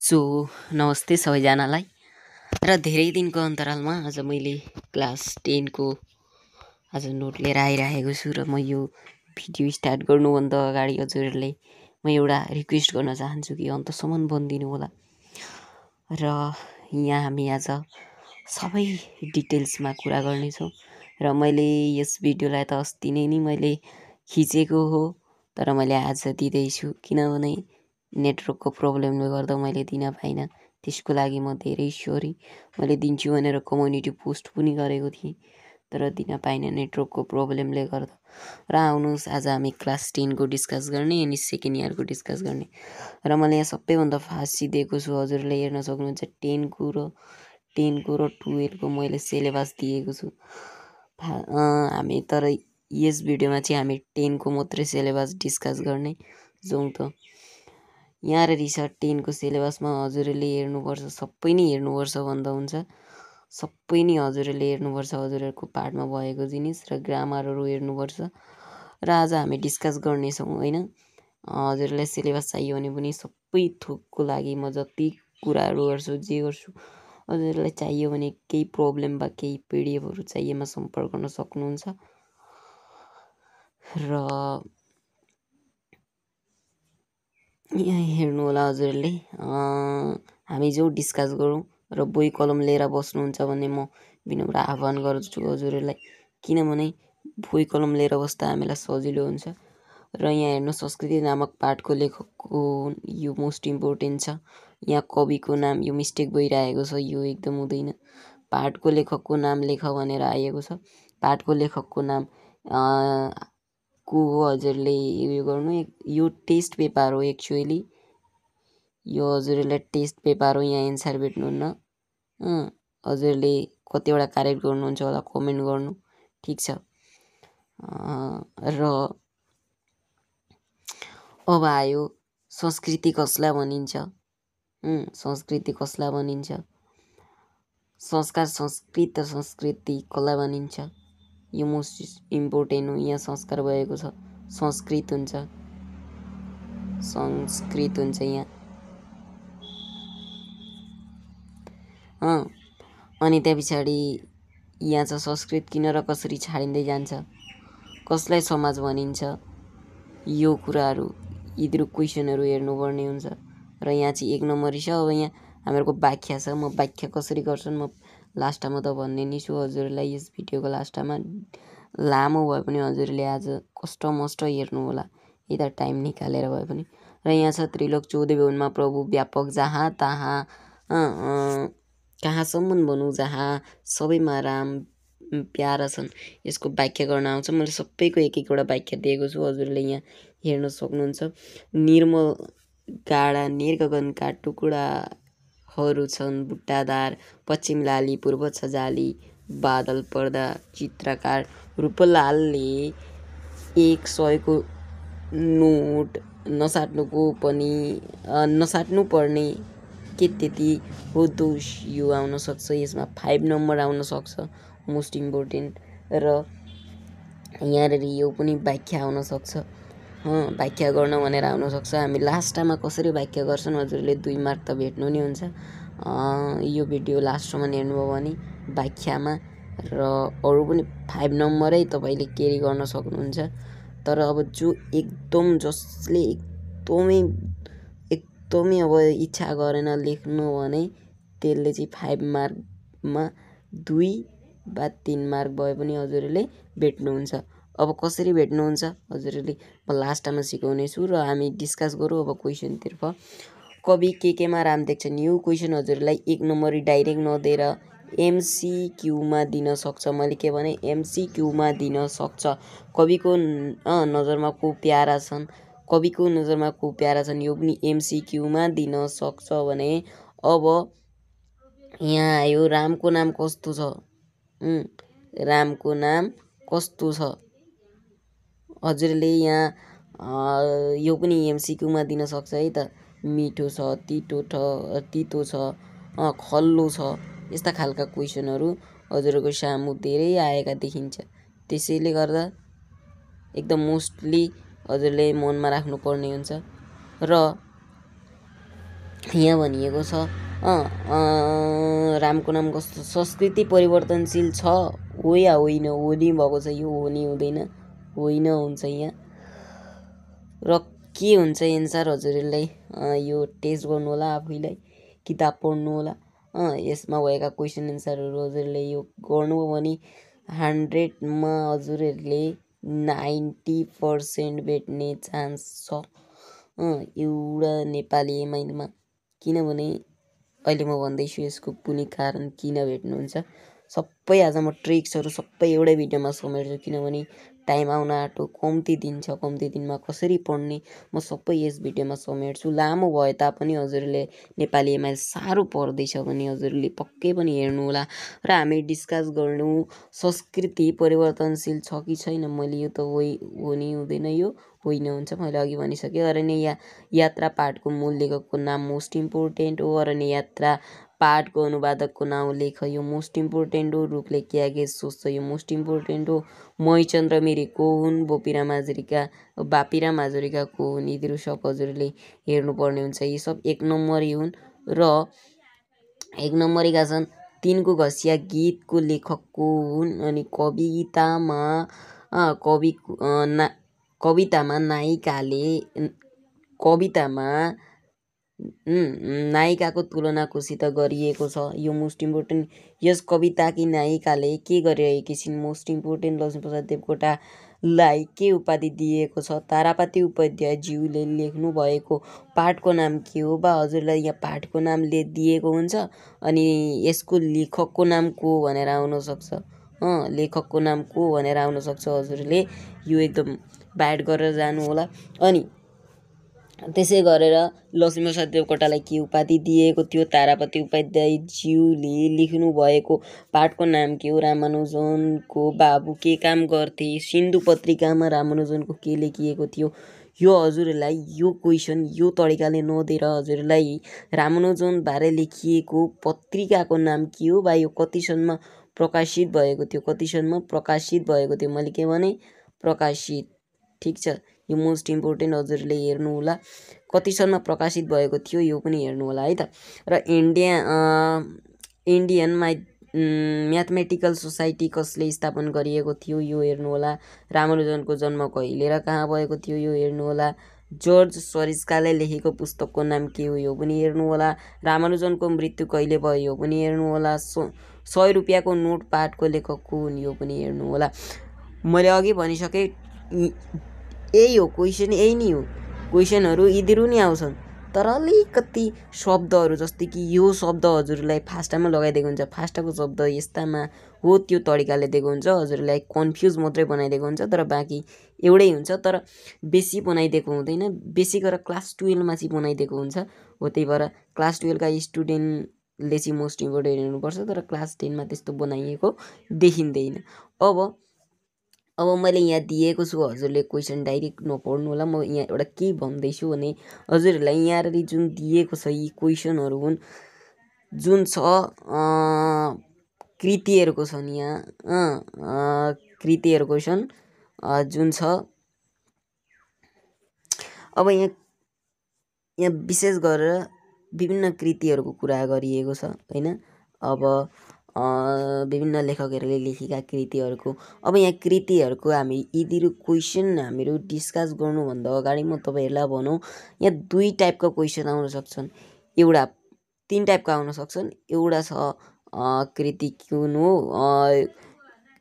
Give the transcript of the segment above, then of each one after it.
So नमस्ते सबैजनालाई र धेरै दिनको अन्तरालमा आज मैले क्लास 10 को आज नोट लिएर आइरहेको छु र म यो भिडियो स्टार्ट गर्नुभन्दा अगाडि हजुरहरूले म एउटा रिक्वेस्ट गर्न चाहन्छु कि अन्तसम्म बनिदिनु होला र यहाँ हामी आज सबै डिटेल्समा कुरा गर्नेछौँ र मैले यस भिडियोलाई त अस्ति नै मैले खिचेको हो तर मैले आज दिँदैछु किनभने नेटवर्कको प्रब्लमले गर्दा मैले दिन पाइनँ। त्यसको लागि म धेरै सरी। मैले दिन्छु भनेर कम्युनिटी पोस्ट पनि गरेको थिएँ तर दिन पाइनँ नेटवर्कको प्रब्लमले गर्दा। र आउनुहोस् आज हामी क्लास 10 को डिस्कस गर्ने अनि सेकेन्ड इयरको डिस्कस गर्ने। र मैले यहाँ सबैभन्दा फास्ट दिएको छु, हजुरले हेर्न सक्नुहुन्छ 10 को र 12 को मैले सिलेबस दिएको छु। हामी तर यस भिडियोमा चाहिँ हामी 10 को मात्रै सिलेबस डिस्कस गर्ने जाउँ त। यहाँ रहेछ 10 को सिलेबसमा हजुरले हेर्नुपर्छ, सबै नै हेर्नुपर्छ भन्दा हुन्छ। सबै नै हजुरले हेर्नुपर्छ, हजुरहरूको पार्टमा भएको जिनिस र ग्रामरहरू हेर्नुपर्छ। र आज हामी डिस्कस गर्नेछौँ होइन। हजुरलाई सिलेबस चाहियो भने पनि सबै थोकको लागि म जति कुराहरू गर्छु जे गर्छु, हजुरलाई चाहियो भने केही प्रब्लम वा केही पिडिएफहरू चाहिएमा सम्पर्क गर्न सक्नुहुन्छ। र यहाँ हेर्नु होला हजुरले, हामी जो डिस्कस गरौँ र बोई कलम लिएर बस्नुहुन्छ भने म विनम्र आह्वान गर्छु हजुरहरूलाई, किनभने बोई कलम लिएर बस्दा हामीलाई सजिलो हुन्छ। र यहाँ हेर्नु, संस्कृति नामक पाठको लेखकको यो मोस्ट इम्पोर्टेन्ट छ। यहाँ कविको नाम यो मिस्टेक भइरहेको छ, यो एकदम हुँदैन। पाठको लेखकको नाम लेख भनेर आएको छ। पाठको लेखकको नाम को हो हजुरले उयो गर्नु। यो टेस्ट पेपर हो एक्चुअली, यो हजुरलाई टेस्ट पेपर हो, यहाँ एन्सर भेट्नुहुन्न। हजुरले कतिवटा करेक्ट गर्नुहुन्छ होला कमेन्ट गर्नु, ठिक छ। र अब आयो संस्कृति कसलाई भनिन्छ। संस्कृति कसलाई भनिन्छ, संस्कार संस्कृत र संस्कृति कसलाई भनिन्छ, यो मोस्ट इम्पोर्टेन्ट हो। यहाँ संस्कार भएको छ, संस्कृत हुन्छ, संस्कृत हुन्छ यहाँ। अनि त्यहाँ पछाडि यहाँ छ संस्कृत किन र कसरी छाडिँदै जान्छ, कसलाई समाज भनिन्छ, यो कुराहरू यिनीहरू क्वेसनहरू हेर्नुपर्ने हुन्छ। र यहाँ चाहिँ 1 नम्बरी छ। अब यहाँ हामीहरूको व्याख्या छ, म व्याख्या कसरी गर्छन् म लास्टमा त भन्ने नै छु हजुरलाई। यस भिडियोको लास्टमा लामो भए पनि हजुरले आज कष्ट मष्ट हेर्नु होला, यता टाइम निकालेर भए पनि। र यहाँ छ त्रिलोक 14 भुवनमा प्रभु व्यापक, जहाँ तहाँ कहाँसम्म भनौँ, जहाँ सबैमा राम प्यारा छन्। यसको व्याख्या गर्न आउँछ। मैले सबैको एक एकवटा व्याख्या दिएको छु, हजुरले यहाँ हेर्न सक्नुहुन्छ। निर्मल गाडा निर्गगनका टुकुडाहरू छन्, बुट्टादार पश्चिम लाली पूर्व छ जाली, बादल पर्दा चित्रकार रूपलालले 100 को नोट नसाट्नु पर्ने के त्यति हो दोष, यो आउन सक्छ। यसमा 5 नम्बर आउन सक्छ, मोस्ट इम्पोर्टेन्ट। र यहाँनिर यो पनि व्याख्या आउन सक्छ, व्याख्या गर्न भनेर आउन सक्छ। हामी लास्टमा कसरी व्याख्या गर्छौँ हजुरले 2 मार्क त भेट्नु नै हुन्छ यो भिडियो लास्टसम्म हेर्नुभयो भने व्याख्यामा। र अरू पनि 5 नम्बरै तपाईँले क्यारी गर्न सक्नुहुन्छ। तर अब जो एकदम जसले एकदमै अब इच्छा गरेन लेख्नु भने त्यसले चाहिँ 5 मार्कमा 2 वा 3 मार्क भए पनि हजुरले भेट्नुहुन्छ। अब कसरी भेट्नुहुन्छ हजुरले म लास्टमा सिकाउने छु। र हामी डिस्कस गरौँ अब क्वेसनतर्फ। कवि केमा राम देख्छन्, यो क्वेसन हजुरलाई 1 नम्बरी डाइरेक्ट नदिएर MCQमा दिन सक्छ। मैले के भने MCQमा दिन सक्छ। कविको नजरमा को प्यारा छन्, कविको नजरमा को प्यारा छन्, यो पनि MCQमा दिन सक्छ भने। अब यहाँ आयो रामको नाम कस्तो छ, रामको नाम कस्तो छ, हजुरले यहाँ यो पनि MCQमा दिन सक्छ है त। मिठो छ, तितो छ, खल्लो छ, यस्ता खालका क्वेसनहरू हजुरको सामु धेरै आएका देखिन्छ। त्यसैले गर्दा एकदम मोस्टली हजुरले मनमा राख्नुपर्ने हुन्छ। र यहाँ भनिएको छ रामको नाम कस्तो संस्कृति परिवर्तनशील छ हो या होइन, हो नि भएको छ, यो हो नि हुँदैन, होइन हुन्छ यहाँ। र के हुन्छ एन्सर हजुरहरूलाई यो टेस्ट गर्नु होला, आफैलाई किताब पढ्नु होला। यसमा भएका क्वेसन एन्सरहरू हजुरहरूले यो गर्नुभयो भने 100मा हजुरहरूले 90% भेट्ने चान्स छ एउटा नेपाली एमआइलमा। किनभने अहिले म भन्दैछु यसको कुनै कारण किन भेट्नुहुन्छ। सबै आज म ट्रिक्सहरू सबै एउटै भिडियोमा समेट्छु, किनभने टाइम आउन आँटो, कम्ती दिन छ, कम्ती दिनमा कसरी पढ्ने म सबै यस भिडियोमा समेट्छु। लामो भए तापनि हजुरले नेपाली एमआइल साह्रो पर्दैछ भने हजुरले पक्कै पनि हेर्नु होला। र हामी डिस्कस गर्नु संस्कृति परिवर्तनशील छ कि छैन। मैले यो त हो नि हुँदैन, यो होइन हुन्छ, मैले अघि भनिसकेँ। अरण्य यात्रा पाठको मूल लेखकको नाम मोस्ट इम्पोर्टेन्ट हो। अरण्य यात्रा पाठको अनुवादकको नाम लेख, यो मोस्ट इम्पोर्टेन्ट हो। रुखले के आगे सोच्छ, यो मोस्ट इम्पोर्टेन्ट हो। महिचन्द्र मिरी को हुन्, बापिराम हाजरिका को हुन्, यिनीहरू सब हजुरले हेर्नुपर्ने हुन्छ। यी सब 1 नम्बरी हुन्। र 1 नम्बरीका छन् तिनको घसिया गीतको लेखक को हुन्, अनि कवितामा नायिकाको तुलना कोसित गरिएको छ, यो मोस्ट इम्पोर्टेन्ट। यस कविताकी नायिकाले के गरिरहेकी छिन्, मोस्ट इम्पोर्टेन्ट। लक्ष्मीप्रसाद देवकोटालाई के उपाधि दिएको छ, तारापति उपाध्याय ज्यूले लेख्नु भएको पाठको नाम के हो। बा हजुरलाई यहाँ पाठको नाम दिएको हुन्छ, अनि यसको लेखकको नाम को भनेर आउन सक्छ। लेखकको नाम को भनेर आउन सक्छ। हजुरले यो एकदम बाइट गरेर जानु होला। अनि त्यसै गरेर लक्ष्मीप्रसाद देवकोटालाई के उपाधि दिएको थियो, तारापति उपाध्याय ज्यूले लेख्नु भएको पाठको नाम के हो, रामानुजनको बाबु के काम गर्थे, सिन्धु पत्रिकामा रामानुजनको के लेखिएको थियो। यो हजुरलाई यो क्वेसन यो तरिकाले नदिएर हजुरलाई रामानुजन बारे लेखिएको पत्रिकाको नाम के हो, बा यो कति सनमा प्रकाशित भएको थियो, कति सनमा प्रकाशित भएको थियो, मैले के भने प्रकाशित, ठिक छ। यो मोस्ट इम्पोर्टेन्ट हजुरले हेर्नु होला, कति सनमा प्रकाशित भएको थियो यो पनि हेर्नु होला है त। र इन्डियन म्याथमेटिकल सोसाइटी कसले स्थापन गरिएको थियो यो हेर्नु होला। रामानुजनको जन्म कहिले र कहाँ भएको थियो यो हेर्नु होला। जर्ज सरिस्काले लेखेको पुस्तकको नाम के हो यो पनि हेर्नु होला। रामानुजनको मृत्यु कहिले भयो यो पनि हेर्नु होला। 100 रुपियाँको नोट पाठको लेखक को हुन् यो पनि हेर्नु होला। मैले अघि भनिसकेँ यही हो क्वेसन, यही नै हो क्वेसनहरू, यिनीहरू नि आउँछन्। तर अलिकति शब्दहरू जस्तै कि यो शब्द हजुरलाई फास्टामा लगाइदिएको हुन्छ, फास्टाको शब्द यस्तामा हो त्यो तरिकाले दिएको हुन्छ, हजुरलाई कन्फ्युज मात्रै बनाइदिएको हुन्छ। तर बाँकी एउटै हुन्छ, तर बेसी बनाइदिएको हुँदैन। बेसी गरेर क्लास 12मा चाहिँ बनाइदिएको हुन्छ। हो त्यही भएर क्लास 12का स्टुडेन्टले चाहिँ मोस्ट इम्पोर्टेन्ट हेर्नुपर्छ, तर क्लास 10मा त्यस्तो बनाइएको देखिँदैन। अब मैले यहाँ दिएको छु, हजुरले क्वेसन डाइरेक्ट नपढ्नु होला। म यहाँ एउटा के भन्दैछु भने हजुरहरूलाई यहाँनिर जुन दिएको छ यी क्वेसनहरू हुन्, जुन छ कृतिहरूको छन्, यहाँ कृतिहरूको छन् जुन छ। अब यहाँ विशेष गरेर विभिन्न कृतिहरूको कुरा गरिएको छ होइन। अब विभिन्न लेखकहरूले लेखेका कृतिहरूको, अब यहाँ कृतिहरूको हामी यिनीहरू क्वेसन हामीहरू डिस्कस गर्नुभन्दा अगाडि म तपाईँहरूलाई भनौँ, यहाँ 2 टाइपका क्वेसन आउन सक्छन्। एउटा 3 टाइपका आउन सक्छन्। एउटा छ कृति कुन हो,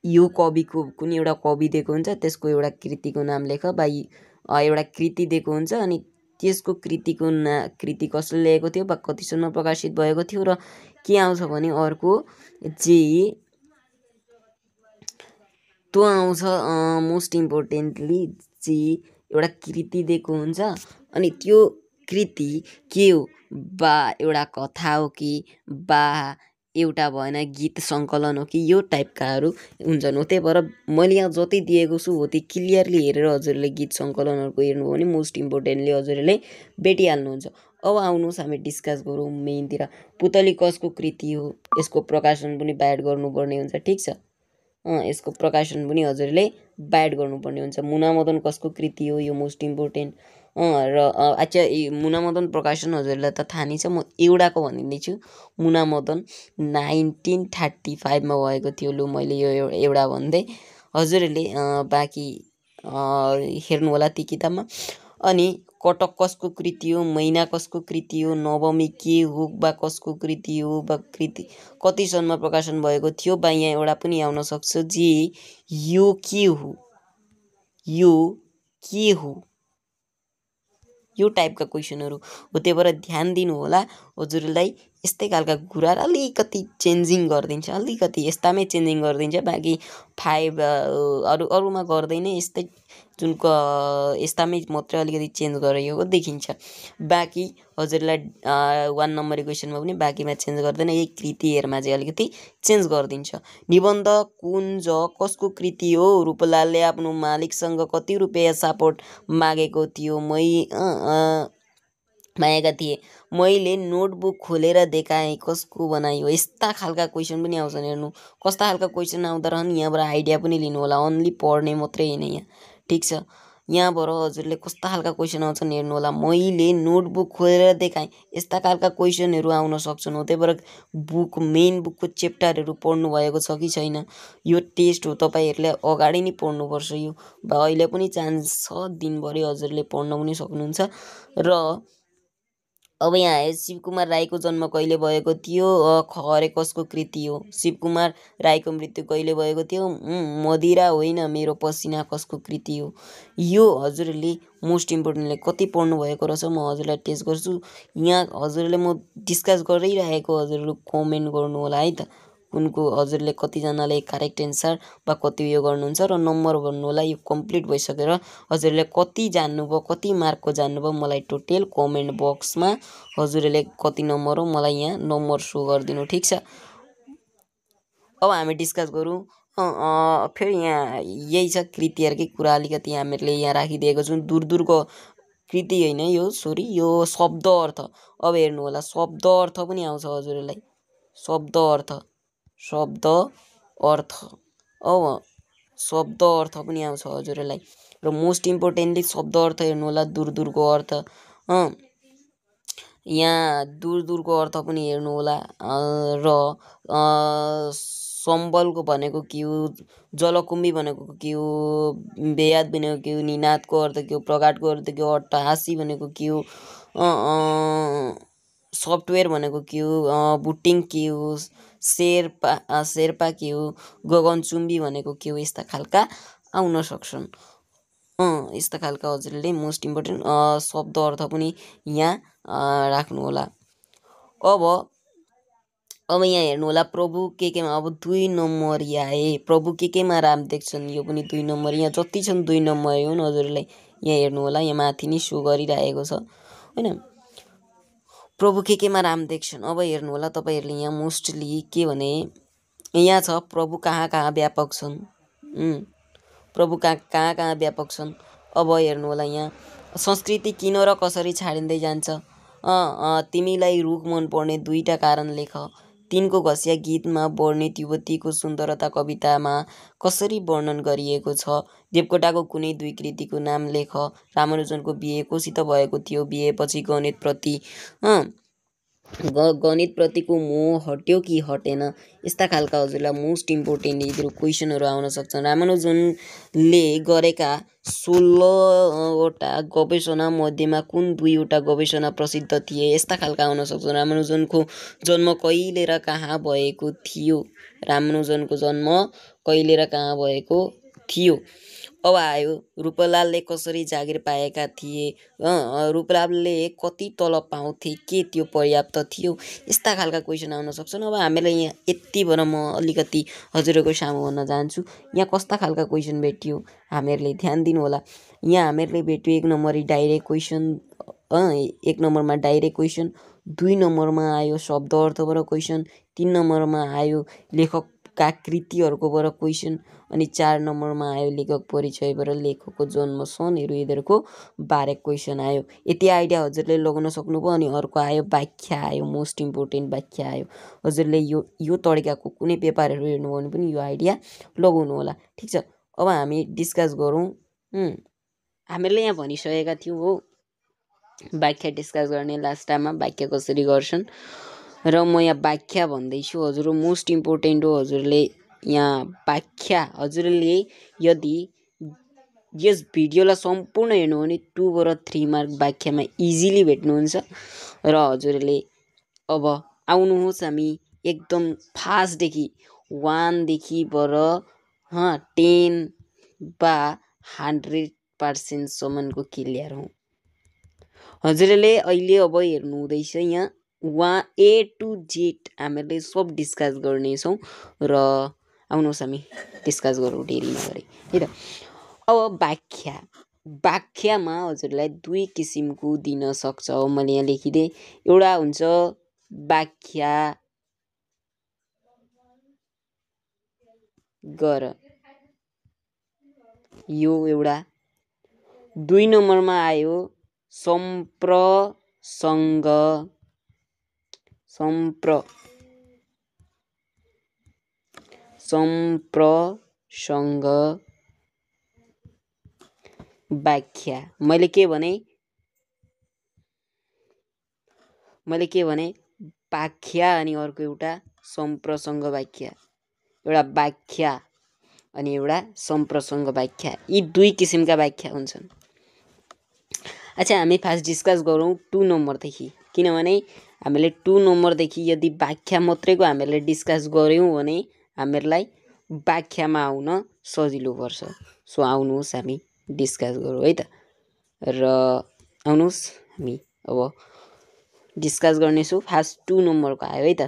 यो कविको कुनै एउटा कवि दिएको हुन्छ, त्यसको एउटा कृतिको नाम लेख, बा एउटा कृति दिएको हुन्छ, अनि त्यसको कृति कसले लेखेको थियो, बा कति सनमा प्रकाशित भएको थियो। र के आउँछ भने अर्को चाहिँ त्यो आउँछ मोस्ट इम्पोर्टेन्टली चाहिँ एउटा कृति दिएको हुन्छ, अनि त्यो कृति के हो, बा एउटा कथा हो कि बा एउटा भएन गीत सङ्कलन हो कि, यो टाइपकाहरू हुन्छन्। हो त्यही भएर मैले यहाँ जति दिएको छु हो त्यो क्लियरली हेरेर हजुरले गीत सङ्कलनहरूको हेर्नुभयो भने मोस्ट इम्पोर्टेन्टली हजुरले भेटिहाल्नुहुन्छ। अब आउनुहोस् हामी डिस्कस गरौँ मेनतिर। पुतली कसको कृति हो, यसको प्रकाशन पनि बाइट गर्नुपर्ने हुन्छ, ठिक छ। यसको प्रकाशन पनि हजुरले बाइट गर्नुपर्ने हुन्छ। मुना मदन कसको कृति हो, यो मोस्ट इम्पोर्टेन्ट र अच्छा मुनामदन प्रकाशन हजुरलाई त थाहा नै छ, म एउटाको भनिदिन्छु। मुनामदन 1935 मा भएको थियो। लु मैले यो एउटा भन्दै, हजुरहरूले बाँकी हेर्नु होला ती किताबमा। अनि कटक कसको कृति हो, मैना कसको कृति हो, नवमी के हो बा कसको कृति हो बा कृति कति सनमा प्रकाशन भएको थियो बा यहाँ एउटा पनि आउन सक्छ जे यो के हो, यो के हो, यो टाइपका क्वेसनहरू हो। त्यही भएर ध्यान दिनु होला। हजुरलाई यस्तै खालका कुरा अलिकति चेन्जिङ गरिदिन्छ, अलिकति यस्तामै चेन्जिङ गरिदिन्छ। बाँकी 5 अरूमा गर्दैन, यस्तै जुन यस्तामै मात्रै अलिकति चेन्ज गरिएको देखिन्छ। बाँकी हजुरलाई 1 नम्बरी क्वेसनमा पनि बाँकीमा चेन्ज गर्दैन, यही कृतिहरूमा चाहिँ अलिकति चेन्ज गरिदिन्छ। निबन्ध कुञ्ज कसको कृति हो? रूपलालले आफ्नो मालिकसँग कति रुपियाँ सपोर्ट मागेको थियो? मागेका थिए। मैले नोटबुक खोलेर देखाएँ कसको बनाइ हो? यस्ता खालका क्वेसन पनि आउँछन्। हेर्नु कस्ता खालका क्वेसन आउँदा रहन्, यहाँबाट आइडिया पनि लिनु होला। अन्ली पढ्ने मात्रै होइन यहाँ, ठिक छ। यहाँबाट हजुरले कस्ता खालका क्वेसन आउँछन् हेर्नु होला। मैले नोटबुक खोलेर देखाएँ, यस्ता खालका क्वेसनहरू आउन सक्छन्। हो त्यही भएर मेन बुकको च्याप्टरहरू पढ्नु भएको छ कि छैन, यो टेस्ट हो, तपाईँहरूले अगाडि नै पढ्नुपर्छ। यो अहिले पनि चान्स छ, दिनभरि हजुरले पढ्न पनि सक्नुहुन्छ। र अब यहाँ आयो, शिवकुमार राईको जन्म कहिले भएको थियो? खरे कसको कृति हो? शिवकुमार राईको मृत्यु कहिले भएको थियो? मदिरा होइन मेरो पसिना कसको कृति हो? यो हजुरले मोस्ट इम्पोर्टेन्टली कति पढ्नु भएको रहेछ म हजुरलाई टेस्ट गर्छु। यहाँ हजुरले म डिस्कस गरिरहेको, हजुरले कमेन्ट गर्नु होला है त, कुनको हजुरले कतिजनाले करेक्ट एन्सर वा कति उयो गर्नुहुन्छ र नम्बर भन्नु होला। यो कम्प्लिट भइसकेर हजुरले कति जान्नुभयो, कति मार्कको जान्नुभयो, मलाई टोटल कमेन्ट बक्समा हजुरले कति नम्बर हो मलाई यहाँ नम्बर सो गरिदिनु, ठिक छ। अब हामी डिस्कस गरौँ। फेरि यहाँ यही छ कृतिहरूकै कुरा अलिकति हामीहरूले यहाँ राखिदिएको छौँ। दूर दूरको कृति होइन यो, सरी, यो शब्द अर्थ। अब हेर्नु होला, शब्द अर्थ पनि आउँछ हजुरलाई, शब्द अर्थ, शब्द अर्थ। अब शब्द अर्थ पनि आउँछ हजुरलाई। र मोस्ट इम्पोर्टेन्टली शब्द अर्थ हेर्नु होला, दूर दूरको अर्थ। यहाँ दूर दूरको अर्थ पनि हेर्नु होला। र सम्बलको भनेको के हो, जलकुम्भी भनेको के हो, बेयाद भनेको के हो, निनादको अर्थ के हो, प्रगाटको अर्थ के हो, अट्टहासी भनेको के हो, सफ्टवेयर भनेको के हो, बुटिङ के हो, शेर्पा के हो, गगनचुम्बी भनेको के हो, यस्ता खालका आउन सक्छन्। यस्ता खालका हजुरले मोस्ट इम्पोर्टेन्ट शब्द अर्थ पनि यहाँ राख्नु होला। अब यहाँ हेर्नु होला, प्रभु केमा, अब 2 नम्बर आए। प्रभु केमा राम देख्छन्, यो पनि 2 नम्बर। यहाँ जति छन् 2 नम्बर हुन् हजुरलाई। यहाँ हेर्नु होला, यहाँ माथि नै सो गरिरहेको छ होइन, प्रभु केमा राम देख्छन्। अब हेर्नु होला तपाईँहरूले यहाँ मोस्टली के भने यहाँ छ, प्रभु कहाँ कहाँ व्यापक छन्, प्रभु कहाँ कहाँ व्यापक छन्। अब हेर्नु होला, यहाँ संस्कृति किन र कसरी छाडिँदै जान्छ, तिमीलाई रुख मन पर्ने 2टा कारण लेख, 3को घसिया गीतमा वर्णित युवतीको सुन्दरता कवितामा कसरी वर्णन गरिएको छ, देवकोटाको कुनै 2 कृतिको नाम लेख, रामानुजनको बिहे कोसित भएको थियो, बिहेपछि गणित प्रतिको मोह हट्यो कि हटेन। यस्ता खालका हजुरलाई मोस्ट इम्पोर्टेन्ट यिनीहरू क्वेसनहरू आउन सक्छन्। रामानुजनले गरेका 16वटा गवेषणा मध्येमा कुन 2वटा गवेषणा प्रसिद्ध थिए, यस्ता खालका आउन सक्छन्। रामानुजनको जन्म कहिले र कहाँ भएको थियो, रामानुजनको जन्म कहिले र कहाँ भएको थियो। अब आयो, रूपलालले कसरी जागिर पाएका थिए, रूपलालले कति तलब पाउँथे, के त्यो पर्याप्त थियो, यस्ता खालका क्वेसन आउन सक्छन्। अब हामीलाई यहाँ यति भएर म अलिकति हजुरहरूको सामु भन्न चाहन्छु, यहाँ कस्ता खालका क्वेसन भेटियो हामीहरूले ध्यान दिनु होला। यहाँ हामीहरूले भेट्यो 1 नम्बरी डाइरेक्ट क्वेसन, 1 नम्बरमा डाइरेक्ट क्वेसन, 2 नम्बरमा आयो शब्द अर्थबाट क्वेसन, 3 नम्बरमा आयो लेखकका कृतिहरूकोबाट क्वेसन, अनि 4 नम्बरमा आयो लेखक परिचयबाट लेखकको जन्म सनहरू यिनीहरूको बारे क्वेसन आयो। यति आइडिया हजुरले लगाउन सक्नुभयो। अनि अर्को आयो व्याख्या आयो, मोस्ट इम्पोर्टेन्ट व्याख्या आयो। हजुरले यो तरिकाको कुनै पेपरहरू हेर्नुभयो भने पनि यो आइडिया लगाउनु होला, ठिक छ। अब हामी डिस्कस गरौँ। हामीहरूले यहाँ भनिसकेका थियौँ हो, व्याख्या डिस्कस गर्ने लास्ट टाइममा व्याख्या कसरी गर्छन् र म यहाँ व्याख्या भन्दैछु हजुर मोस्ट इम्पोर्टेन्ट हो हजुरले यहाँ व्याख्या हजुरले यदि यस भिडियोलाई सम्पूर्ण हेर्नु भने 2 बाट 3 मार्क व्याख्यामा इजिली भेट्नुहुन्छ र हजुरले अब आउनुहोस् हामी एकदम फास्टदेखि 1 देखि बर 10 बा 100% सम्मको क्लियर हौ हजुरले अहिले अब हेर्नु हुँदैछ यहाँ A to Z हामीले सब डिस्कस गर्नेछौँ र आउनुहोस् हामी डिस्कस गरौँ देरी नगरी है त अब व्याख्यामा हजुरलाई 2 किसिमको दिन सक्छ मैले यहाँ लेखिदिएँ एउटा हुन्छ व्याख्या गर यो एउटा 2 नम्बरमा आयो सम्प्रसँग व्याख्या मैले के भने व्याख्या अनि अर्को एउटा सम्प्रसँग व्याख्या एउटा व्याख्या अनि एउटा सम्प्रसँग व्याख्या यी 2 किसिमका व्याख्या हुन्छन् अच्छा हामी फास्ट डिस्कस गरौँ 2 नम्बरदेखि किनभने हामीले 2 नम्बरदेखि यदि व्याख्या मात्रैको हामीले डिस्कस गर्यौं भने हामीलाई व्याख्यामा आउन सजिलो पर्छ सो आउनुहोस् हामी डिस्कस गरौँ है त र आउनुहोस् हामी अब डिस्कस गर्नेछौँ फास्ट 2 नम्बरको आयो है त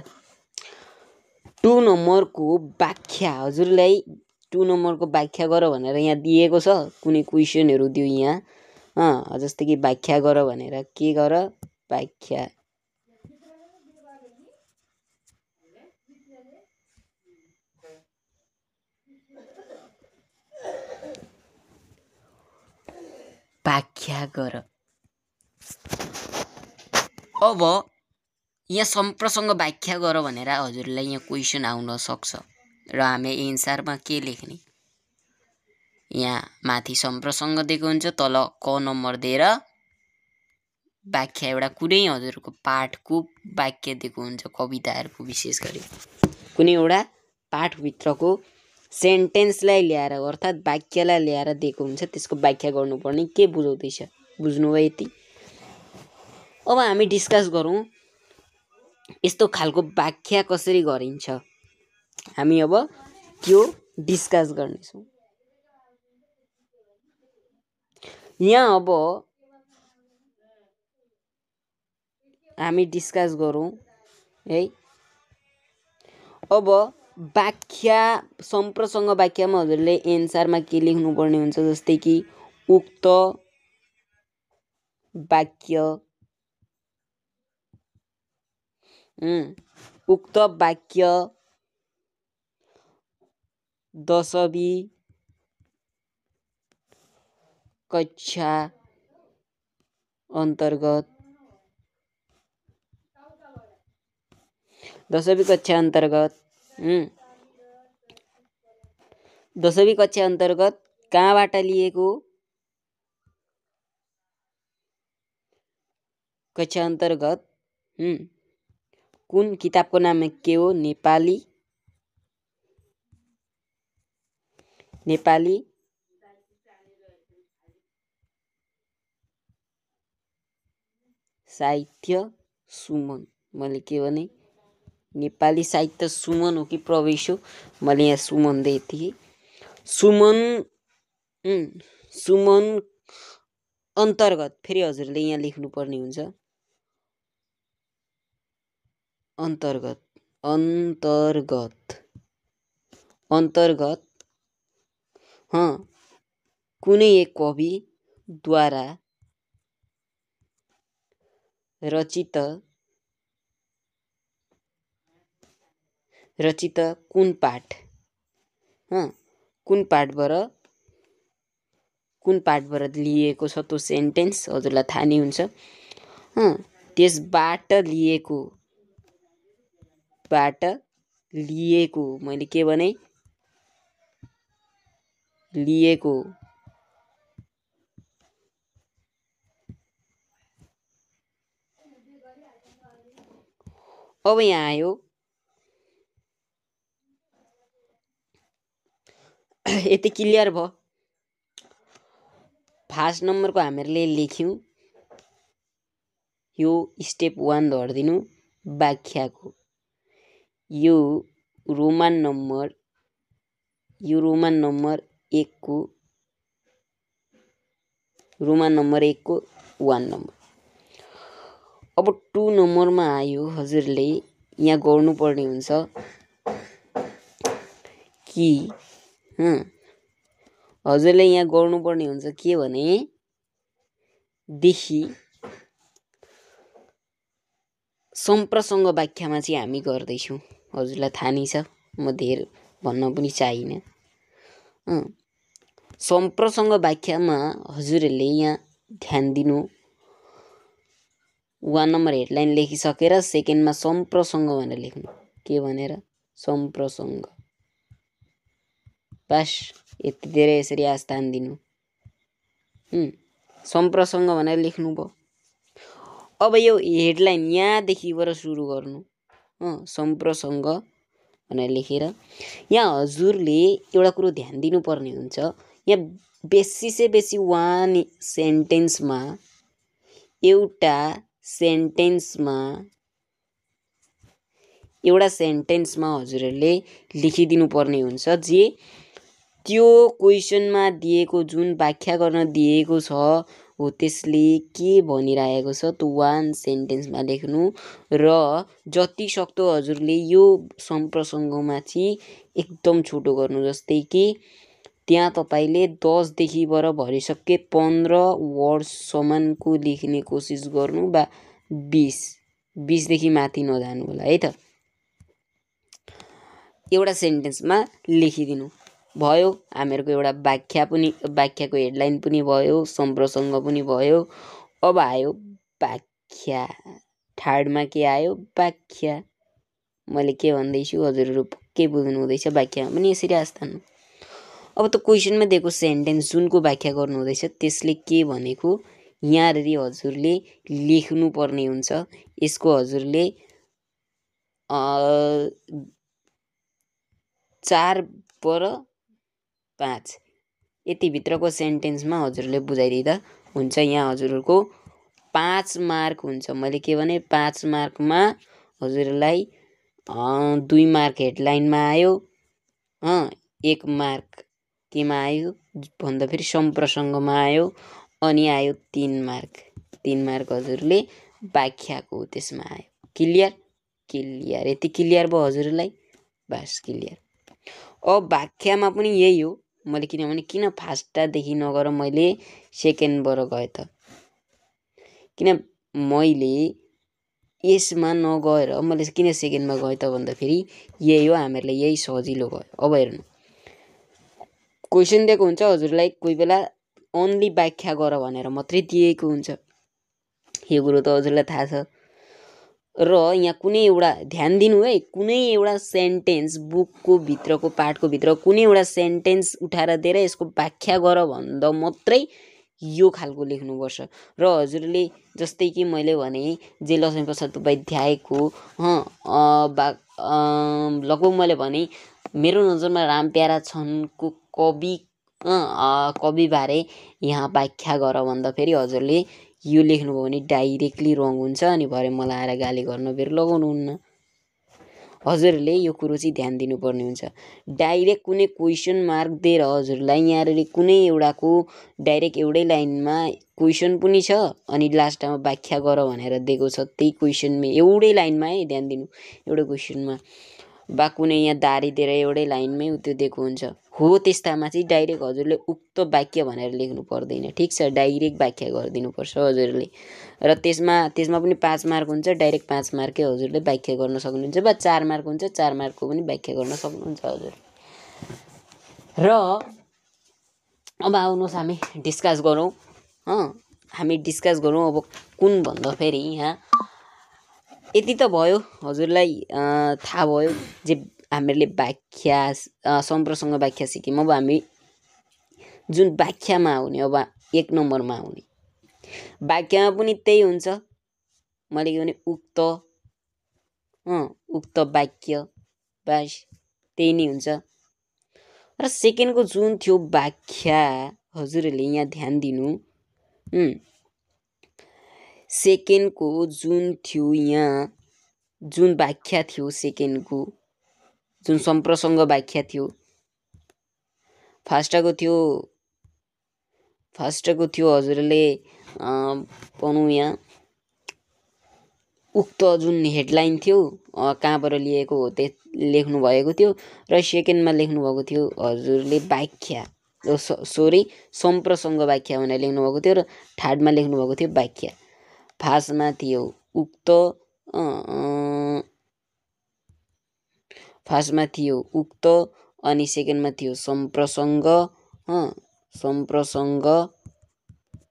2 नम्बरको व्याख्या हजुरलाई 2 नम्बरको व्याख्या गर भनेर यहाँ दिएको छ कुनै क्वेशनहरु दियो यहाँ जस्तै कि व्याख्या गर भनेर के गर व्याख्या गर अब यहाँ सम्प्रसँग व्याख्या गर भनेर हजुरलाई यहाँ क्वेशन आउन सक्छ र हामी एन्सरमा के लेख्ने यहाँ माथि सम्प्रसँग दिएको हुन्छ तल क नम्बर दिएर व्याख्या एउटा कुनै हजुरको पाठको वाक्य दिएको हुन्छ कविताहरुको विशेष गरी कुनै एउटा पाठ भित्रको सेन्टेन्सलाई ल्याएर अर्थात वाक्यलाई ल्याएर दिएको हुन्छ त्यसको व्याख्या गर्नुपर्ने के बुझाउँदैछ बुझ्नुभयो यति अब हामी डिस्कस गरौँ यस्तो खालको व्याख्या कसरी गरिन्छ हामी अब त्यो डिस्कस गर्नेछौँ यहाँ अब हामी डिस्कस गरौँ है अब व्याख्या सम्प्रसँग व्याख्यामा हजुरले एन्सरमा के लेख्नु पर्ने हुन्छ जस्तै कि उक्त वाक्य दशमी कक्षा अन्तर्गत दशमी कक्षा अन्तर्गत कहाँबाट लिएको कक्षा अन्तर्गत कुन किताबको नाम के हो नेपाली साहित्य सुमन मैले के भने नेपाली साहित्य सुमन हो कि प्रवेश हो मैले यहाँ सुमन दिएको थिएँ सुमन अन्तर्गत फेरि हजुरले यहाँ लेख्नु पर्ने हुन्छ अन्तर्गत कुनै एक कविद्वारा रचित कुन पाठबाट लिएको छ त्यो सेन्टेन्स हजुरलाई थाहा नै हुन्छ त्यसबाट लिएको मैले के भने लिएको अब यहाँ आयो यति क्लियर भयो। फर्स्ट नम्बरको हामीले लेख्यौँ, यो स्टेप 1 धर्दिनु व्याख्याको। यो रोमन नम्बर 1 को 1 नम्बर। अब 2 नम्बरमा आयो, हजुरले यहाँ गर्नुपर्ने हुन्छ कि हजुरले यहाँ गर्नुपर्ने हुन्छ के भने देखि सम्प्रसँग व्याख्यामा चाहिँ हामी गर्दैछौँ। हजुरलाई थाहा नै छ, म धेर भन्न पनि चाहिनँ। सम्प्रसँग व्याख्यामा हजुरहरूले यहाँ ध्यान दिनु, 1 नम्बर हेडलाइन लेखिसकेर सेकेन्डमा सम्प्रसँग भनेर लेख्नु। के भनेर? सम्प्रसँग। बस यति धेरै यसरी आस्थान दिनु। सम्प्रसँग भनेर लेख्नुभयो। अब यो हेडलाइन यहाँदेखिबाट सुरु गर्नु, सम्प्रसँग भनेर लेखेर। यहाँ हजुरले एउटा कुरो ध्यान दिनुपर्ने हुन्छ, यहाँ बेसी से बेसी वान सेन्टेन्समा एउटा सेन्टेन्समा हजुरहरूले लेखिदिनु पर्ने हुन्छ जे त्यो क्वेसनमा दिएको जुन व्याख्या गर्न दिएको छ हो त्यसले के भनिरहेको छ त्यो वान सेन्टेन्समा लेख्नु। र जति सक्दो हजुरले यो सम्प्रसङ्गमा चाहिँ एकदम छोटो गर्नु। जस्तै कि त्यहाँ तपाईँले 10 देखिबाट भरिसके 15 वर्डसम्मको लेख्ने कोसिस गर्नु, वा 20 देखि माथि नजानु होला है त। एउटा सेन्टेन्समा लेखिदिनु भयो। हामीहरूको एउटा व्याख्याको हेडलाइन पनि भयो, सम्प्रसङ्ग पनि भयो। अब आयो व्याख्या। थर्डमा के आयो? व्याख्या। मैले के भन्दैछु हजुरहरू के बुझ्नु हुँदैछ? व्याख्यामा पनि यसरी आस्थान। अब त क्वेसनमा दिएको सेन्टेन्स जुनको व्याख्या गर्नु हुँदैछ त्यसले के भनेको यहाँनेरि हजुरले लेख्नु पर्ने हुन्छ। यसको हजुरले 4 बाट 5 यति भित्रको सेन्टेन्समा हजुरले बुझाइदिँदा हुन्छ। यहाँ हजुरहरूको 5 मार्क हुन्छ। मैले के भने 5 मार्कमा हजुरलाई 2 मार्क हेडलाइनमा आयो, 1 मार्क केमा आयो भन्दा फेरि सम्प्रसङ्गमा आयो, अनि आयो 3 मार्क। 3 मार्क हजुरले व्याख्याको त्यसमा आयो। क्लियर? यति क्लियर भयो हजुरलाई? बस क्लियर। अब व्याख्यामा पनि यही हो। मैले किनभने किन फास्टदेखि नगर मैले सेकेन्डबाट गएँ त? किन मैले यसमा नगएर मैले किन सेकेन्डमा गएँ त भन्दाखेरि यही हो, हामीहरूलाई यही सजिलो भयो। अब हेर्नु, क्वेसन दिएको हुन्छ हजुरलाई, कोही बेला ओन्ली व्याख्या गर भनेर मात्रै दिएको हुन्छ। यो कुरो त हजुरलाई थाहा छ। र यहाँ कुनै एउटा ध्यान दिनु है, कुनै एउटा सेन्टेन्स बुकको भित्रको पाठको भित्र कुनै एउटा सेन्टेन्स उठाएर दिएर यसको व्याख्या गर भन्दा मात्रै यो खालको लेख्नुपर्छ। र हजुरले जस्तै कि मैले भने जे लक्ष्मीप्रसाद उपाध्यायको लगभग मैले भने मेरो नजरमा रामप्यारा छनको कविबारे यहाँ व्याख्या गर भन्दा फेरि हजुरले यो लेख्नुभयो भने डाइरेक्टली रङ हुन्छ, अनि भरे मलाई आएर गाली गर्न फेरि लगाउनुहुन्न। हजुरहरूले यो कुरो चाहिँ ध्यान दिनुपर्ने हुन्छ। डाइरेक्ट कुनै क्वेसन मार्क दिएर हजुरलाई यहाँनिर कुनै एउटाको डाइरेक्ट एउटै लाइनमा क्वेसन पनि छ अनि लास्टमा व्याख्या गर भनेर दिएको छ। त्यही क्वेसनमा एउटै लाइनमा है, ध्यान दिनु, एउटै क्वेसनमा बा कुनै यहाँ दारी दिएर एउटै लाइनमै त्यो दिएको हुन्छ हो, त्यस्तामा चाहिँ डाइरेक्ट हजुरले उक्त वाक्य भनेर लेख्नु पर्दैन। ठिक छ, डाइरेक्ट व्याख्या गरिदिनुपर्छ हजुरले। र त्यसमा पनि 5 मार्क हुन्छ, डाइरेक्ट 5 मार्कै हजुरले व्याख्या गर्न सक्नुहुन्छ, वा 4 मार्क हुन्छ, 4 मार्कको पनि व्याख्या गर्न सक्नुहुन्छ हजुर। र अब आउनुहोस् हामी डिस्कस गरौँ। अब कुन भन्दा फेरि यहाँ यति त भयो, हजुरलाई थाहा भयो जे हामीहरूले व्याख्या सम्प्रसँग व्याख्या सिक्यौँ। अब हामी जुन व्याख्यामा आउने, अब 1 नम्बरमा आउने व्याख्यामा पनि त्यही हुन्छ। मैले के भने उक्त उक्त वाक्य बस त्यही नै हुन्छ। र सेकेन्डको जुन थियो व्याख्या, हजुरहरूले यहाँ ध्यान दिनु। सेकेन्डको जुन थियो यहाँ जुन व्याख्या थियो, सेकेन्डको जुन सम्प्रसङ्ग व्याख्या थियो, फर्स्टको थियो हजुरले भनौँ यहाँ उक्त जुन हेडलाइन थियो कहाँबाट लिएको हो त्यो लेख्नु भएको थियो, र सेकेन्डमा लेख्नु भएको थियो हजुरले व्याख्या, सम्प्रसङ्ग व्याख्या भनेर लेख्नु भएको थियो, र थर्डमा लेख्नु भएको थियो व्याख्या। फर्स्टमा थियो उक्त अनि सेकेन्डमा थियो सम्प्रसङ्ग,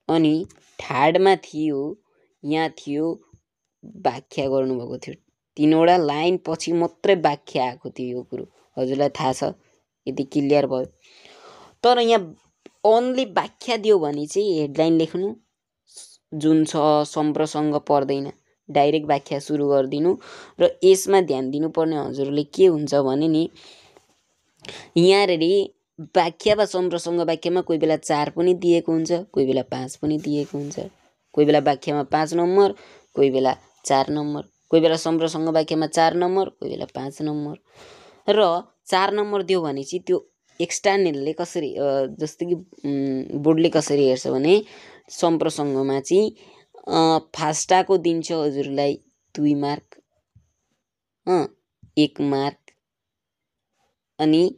अनि थर्डमा थियो यहाँ थियो व्याख्या गर्नुभएको थियो। 3वटा लाइन पछि मात्रै व्याख्या आएको थियो। यो कुरो हजुरलाई थाहा छ, यदि क्लियर भयो। तर यहाँ ओन्ली व्याख्या दियो भने चाहिँ हेडलाइन लेख्नु जुन छ सम्प्रसङ्ग पर्दैन, डाइरेक्ट व्याख्या सुरु गरिदिनु। र यसमा ध्यान दिनुपर्ने हजुरले के हुन्छ भने नि, यहाँनेरि व्याख्या वा सम्प्रसङ्ग व्याख्यामा कोही बेला 4 पनि दिएको हुन्छ, कोही बेला 5 पनि दिएको हुन्छ, कोही बेला व्याख्यामा 5 नम्बर, कोही बेला 4 नम्बर, कोही बेला सम्प्रसङ्ग व्याख्यामा 4 नम्बर, कोही बेला 5 नम्बर। र 4 नम्बर दियो भने चाहिँ त्यो एक्सटर्नलले कसरी, जस्तो कि बोर्डले कसरी हेर्छ भने सम्प्रसङ्गमा चाहिँ फर्स्टको दिन्छ हजुरलाई 2 मार्क, 1 मार्क, अनि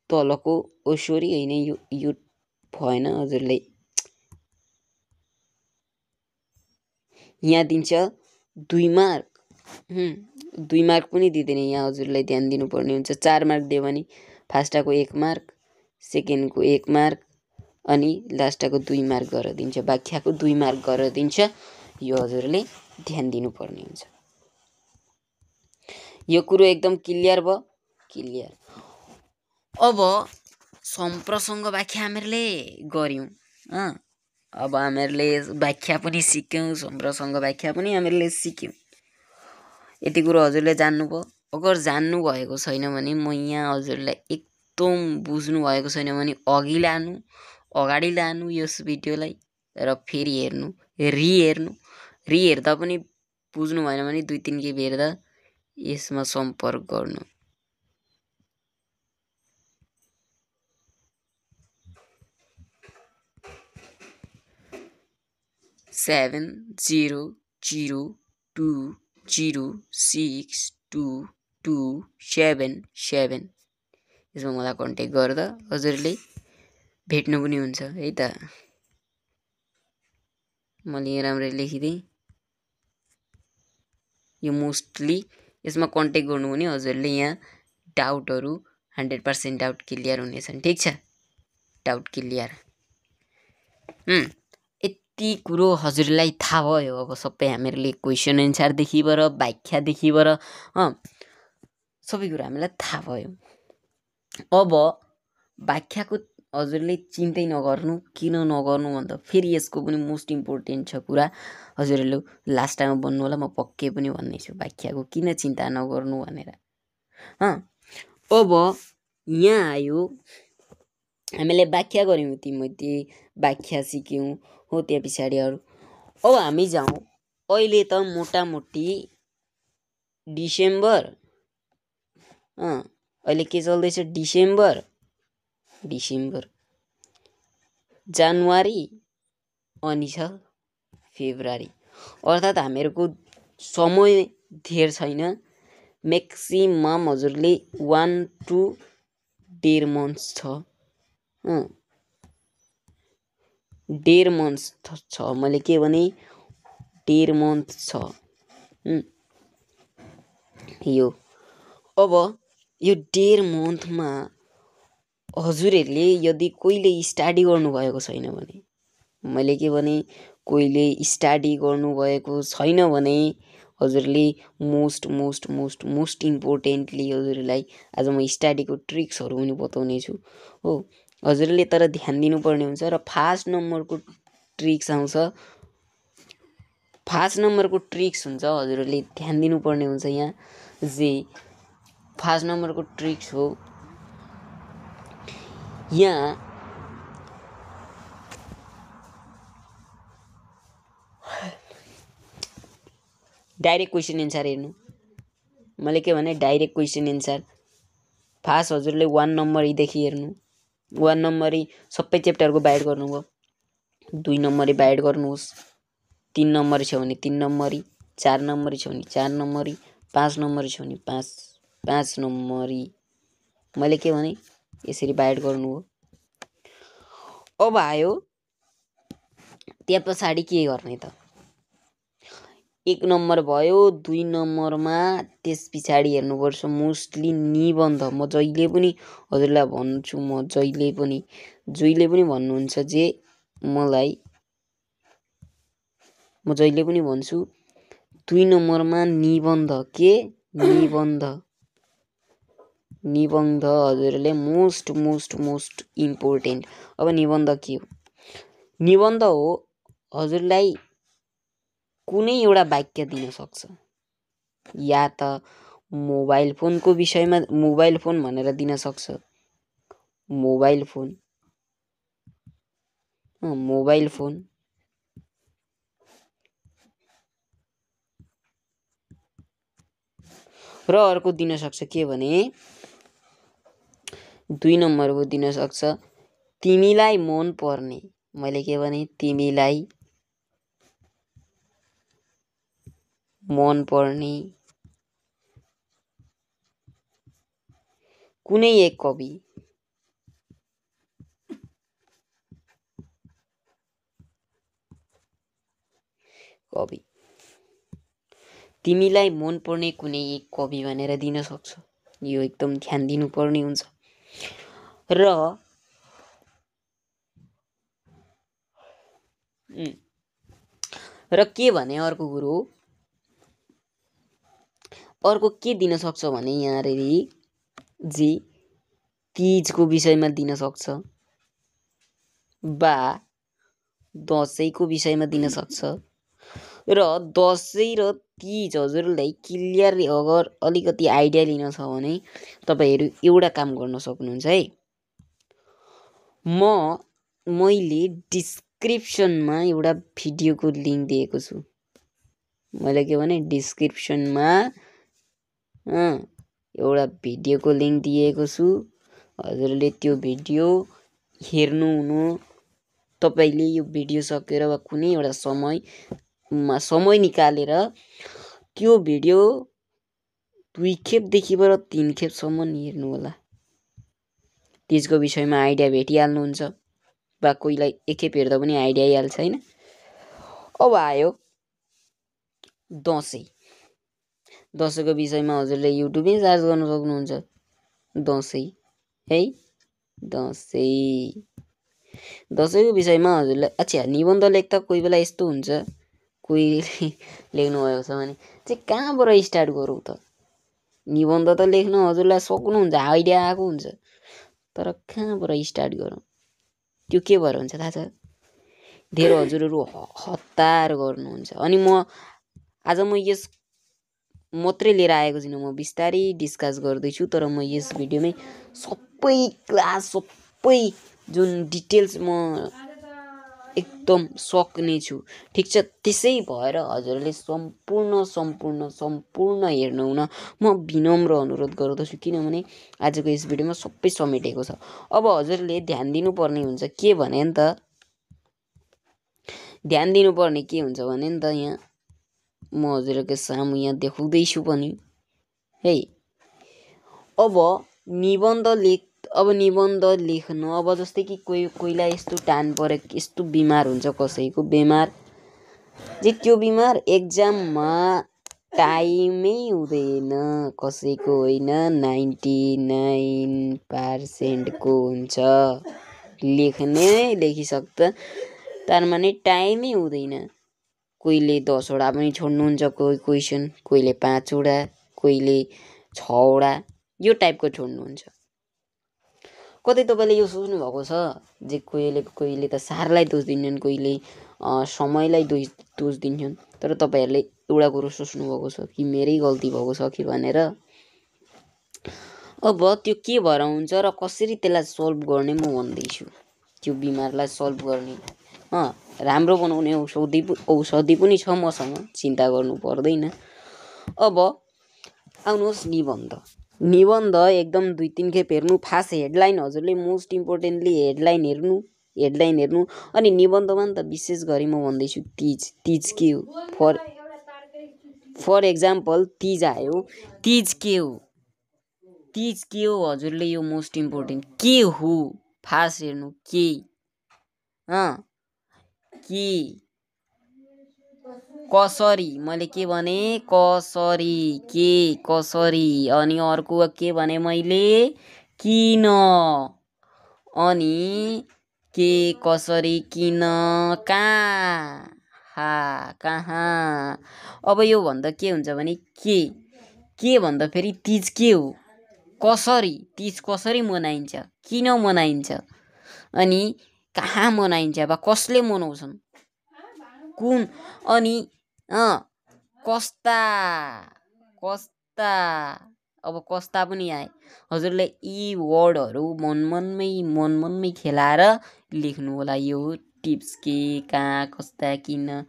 तलको सोरी होइन, यो भएन हजुरले, यहाँ दिन्छ 2 मार्क, 2 मार्क पनि दिँदैन यहाँ, हजुरलाई ध्यान दिनुपर्ने हुन्छ। 4 मार्क दियो भने फर्स्टको 1 मार्क, सेकेन्डको 1 मार्क, अनि लास्टको 2 मार्क गरेर दिन्छ, व्याख्याको 2 मार्क गरेर दिन्छ। यो हजुरले ध्यान दिनुपर्ने हुन्छ। यो कुरो एकदम क्लियर भयो? क्लियर। अब सम्प्रसङ्ग व्याख्या हामीहरूले गर्यौँ, अब हामीहरूले व्याख्या पनि सिक्यौँ, सम्प्रसङ्ग व्याख्या पनि हामीहरूले सिक्यौँ। यति कुरो हजुरले जान्नुभयो। अगर जान्नु भएको छैन भने म यहाँ हजुरलाई एकदम बुझ्नु भएको छैन भने अगाडि लानु यस भिडियोलाई, र फेरि हेर्नु, रिहेर्दा पनि बुझ्नु भएन भने 2-3 खेप हेर्दा यसमा सम्पर्क गर्नु। सेभेन 002062277 यसमा मलाई कन्ट्याक्ट गर्दा हजुरले भेट्नु पनि हुन्छ है त। मैले यहाँ राम्ररी लेखिदिएँ। यो मोस्टली यसमा कन्ट्याक्ट गर्नु भने हजुरले यहाँ डाउटहरू 100% डाउट क्लियर हुनेछन्। ठिक छ, डाउट क्लियर। यति कुरो हजुरलाई थाहा भयो। अब सबै हामीहरूले क्वेसन एन्सरदेखिबाट, व्याख्यादेखिबाट सबै कुरो हामीलाई थाहा भयो। अब व्याख्याको हजुरले चिन्तै नगर्नु। किन नगर्नु भन्दा फेरि यसको पनि मोस्ट इम्पोर्टेन्ट छ कुरा, हजुरहरूले लास्ट टाइममा भन्नु होला, म पक्कै पनि भन्नेछु व्याख्याको किन चिन्ता नगर्नु भनेर। अब यहाँ आयो, हामीले व्याख्या गऱ्यौँ, तीमध्ये व्याख्या सिक्यौँ हो, त्यहाँ पछाडि अरू। अब हामी जाउँ, अहिले त मोटामोटी डिसेम्बर, अहिले के चल्दैछ, डिसेम्बर, जनवरी अनि छ फेब्रुअरी, अर्थात् हामीहरूको समय धेर छैन। म्याक्सिमम हजुरले 1 to 1.5 मन्थ्स छ, 1.5 मन्थ्स छ। मैले के भने 1.5 मन्थ छ यो। अब यो 1.5 मन्थमा हजुरहरूले यदि कोहीले स्टडी गर्नुभएको छैन भने, मैले के भने कोहीले स्टडी गर्नुभएको छैन भने हजुरले मोस्ट इम्पोर्टेन्टली हजुरलाई आज म स्टडीको ट्रिक्सहरू पनि बताउने छु हो। हजुरले तर ध्यान दिनुपर्ने हुन्छ। र फर्स्ट नम्बरको ट्रिक्स आउँछ फर्स्ट नम्बरको ट्रिक्स हुन्छ, हजुरहरूले ध्यान दिनुपर्ने हुन्छ। यहाँ जे फर्स्ट नम्बरको ट्रिक्स हो, यहाँ डाइरेक्ट क्वेसन एन्सर हेर्नु। मैले के भने डाइरेक्ट क्वेसन एन्सर। फर्स्ट हजुरले 1 नम्बरीदेखि हेर्नु। 1 नम्बरी सबै च्याप्टरको बाइड गर्नुभयो, 2 नम्बरी बाइड गर्नुहोस्। 3 नम्बरी छ भने 3 नम्बरी, 4 नम्बरी छ भने 4 नम्बरी, 5 नम्बरी छ भने 5 नम्बरी। मैले के भने यसरी बाइड गर्नुभयो। अब आयो त्यहाँ पछाडि के गर्ने त, 1 नम्बर भयो, 2 नम्बरमा त्यस पछाडि हेर्नुपर्छ मोस्टली निबन्ध। म जहिले पनि हजुरलाई भन्छु, म जहिले पनि भन्नुहुन्छ जे मलाई, म जहिले पनि भन्छु 2 नम्बरमा निबन्ध। के निबन्ध हजुरले मोस्ट इम्पोर्टेन्ट। अब निबन्ध के हो? निबन्ध हो हजुरलाई कुनै एउटा वाक्य दिन सक्छ, या त मोबाइल फोनको विषयमा मोबाइल फोन भनेर दिन सक्छ, मोबाइल फोन र अर्को दिन सक्छ के भने 2 नम्बरको दिन सक्छ तिमीलाई मन पर्ने। मैले के भने तिमीलाई मन पर्ने कुनै एक कवि। तिमीलाई मन पर्ने कुनै एक कवि भनेर दिन सक्छ। यो एकदम ध्यान दिनुपर्ने हुन्छ। र के भने अर्को कुरो, अर्को के दिन सक्छ भने यहाँ जे तीजको विषयमा दिन सक्छ, बा दसैँको विषयमा दिन सक्छ। र दसैँ र तीज हजुरलाई क्लियर अगर अलिकति आइडिया लिन छ भने तपाईहरू एउटा काम गर्न सक्नुहुन्छ है। मैले डिस्क्रिप्सनमा एउटा भिडियोको लिङ्क दिएको छु। मैले के भने डिस्क्रिप्सनमा एउटा भिडियोको लिङ्क दिएको छु। हजुरले त्यो भिडियो हेर्नु हुनु। तपाईले यो भिडियो सकेर वा कुनै एउटा समय निकालेर त्यो भिडियो 2 खेपदेखिबाट 3 खेपसम्म हेर्नु होला। त्यसको विषयमा आइडिया भेटिहाल्नुहुन्छ, वा कोहीलाई एक खेप हेर्दा पनि आइडिया आइहाल्छ हैन। अब आयो दसैँको विषयमा हजुरले युट्युबमै सर्च गर्न सक्नुहुन्छ। दसैँ है, दसैँको विषयमा हजुरलाई अच्छा निबन्ध लेख्दा कोही बेला यस्तो हुन्छ, कोही लेख्नु भएको छ भने चाहिँ कहाँबाट स्टार्ट गरौँ त? निबन्ध त लेख्न हजुरलाई सक्नुहुन्छ, आइडिया आएको हुन्छ, तर कहाँबाट स्टार्ट गरौँ? त्यो के भएर हुन्छ थाहा छ? धेरै हजुरहरू हतार गर्नुहुन्छ। अनि आज म यस मात्रै लिएर आएको छैन, म बिस्तारै डिस्कस गर्दैछु। तर म यस भिडियोमै सबै क्लास सबै जुन डिटेल्स म एकदम सक्ने छु, ठिक छ? त्यसै भएर हजुरले सम्पूर्ण हेर्नु हुन म विनम्र अनुरोध गर्दछु, किनभने आजको यस भिडियोमा सबै समेटेको छ। अब हजुरले ध्यान दिनुपर्ने हुन्छ के भने नि त, यहाँ म हजुरको सामु यहाँ देखाउँदैछु पनि है। अब निबन्ध लेख्न, अब जस्तै कि कोहीलाई यस्तो टान परे, यस्तो बिमार हुन्छ, कसैको बिमार जे त्यो बिमार एक्जाममा टाइमै हुँदैन, कसैको होइन 99% को हुन्छ, लेखिसक्दा तारमाने टाइमै हुँदैन। कोहीले 10 वटा पनि छोड्नुहुन्छ क्वेसन, कोहीले 5 वटा, कोहीले 6 वटा, यो टाइपको छोड्नुहुन्छ। कतै तपाईँले यो सोच्नु भएको छ जे कोहीले त सारलाई दोष दिन्छन्, कोहीले समयलाई दोष दिन्छन्। तर तपाईँहरूले एउटा कुरो सोच्नुभएको छ कि मेरै गल्ती भएको छ कि भनेर। अब त्यो के भएर हुन्छ र कसरी त्यसलाई सल्भ गर्ने म भन्दैछु। त्यो बिमारलाई सल्भ गर्ने राम्रो बनाउने औषधि पनि छ मसँग, चिन्ता गर्नु पर्दैन। अब आउनुहोस् निबन्ध एकदम 2-3 खेप हेर्नु। फास्ट हेडलाइन, हजुरले मोस्ट इम्पोर्टेन्टली हेडलाइन हेर्नु। अनि निबन्धमा नि त विशेष गरी म भन्दैछु तीज के हो। फर एक्जाम्पल तीज आयो, तीज के हो हजुरले यो मोस्ट इम्पोर्टेन्ट के हो फास्ट हेर्नु। के कसरी, मैले के भने कसरी, कसरी। अनि अर्को के भने मैले किन, अनि के कसरी किन कहाँ। अब यो भन्दा के हुन्छ भने के भन्दा फेरि तीज के हो, तीज कसरी मनाइन्छ, किन मनाइन्छ, अनि कहाँ मनाइन्छ, वा कसले मनाउँछन्, कुन, अनि कस्ता। अब कस्ता पनि आए। हजुरले यी वर्डहरू मनमनमै खेलाएर लेख्नु होला। यो टिप्स के, कहाँ, कस्ता, किन,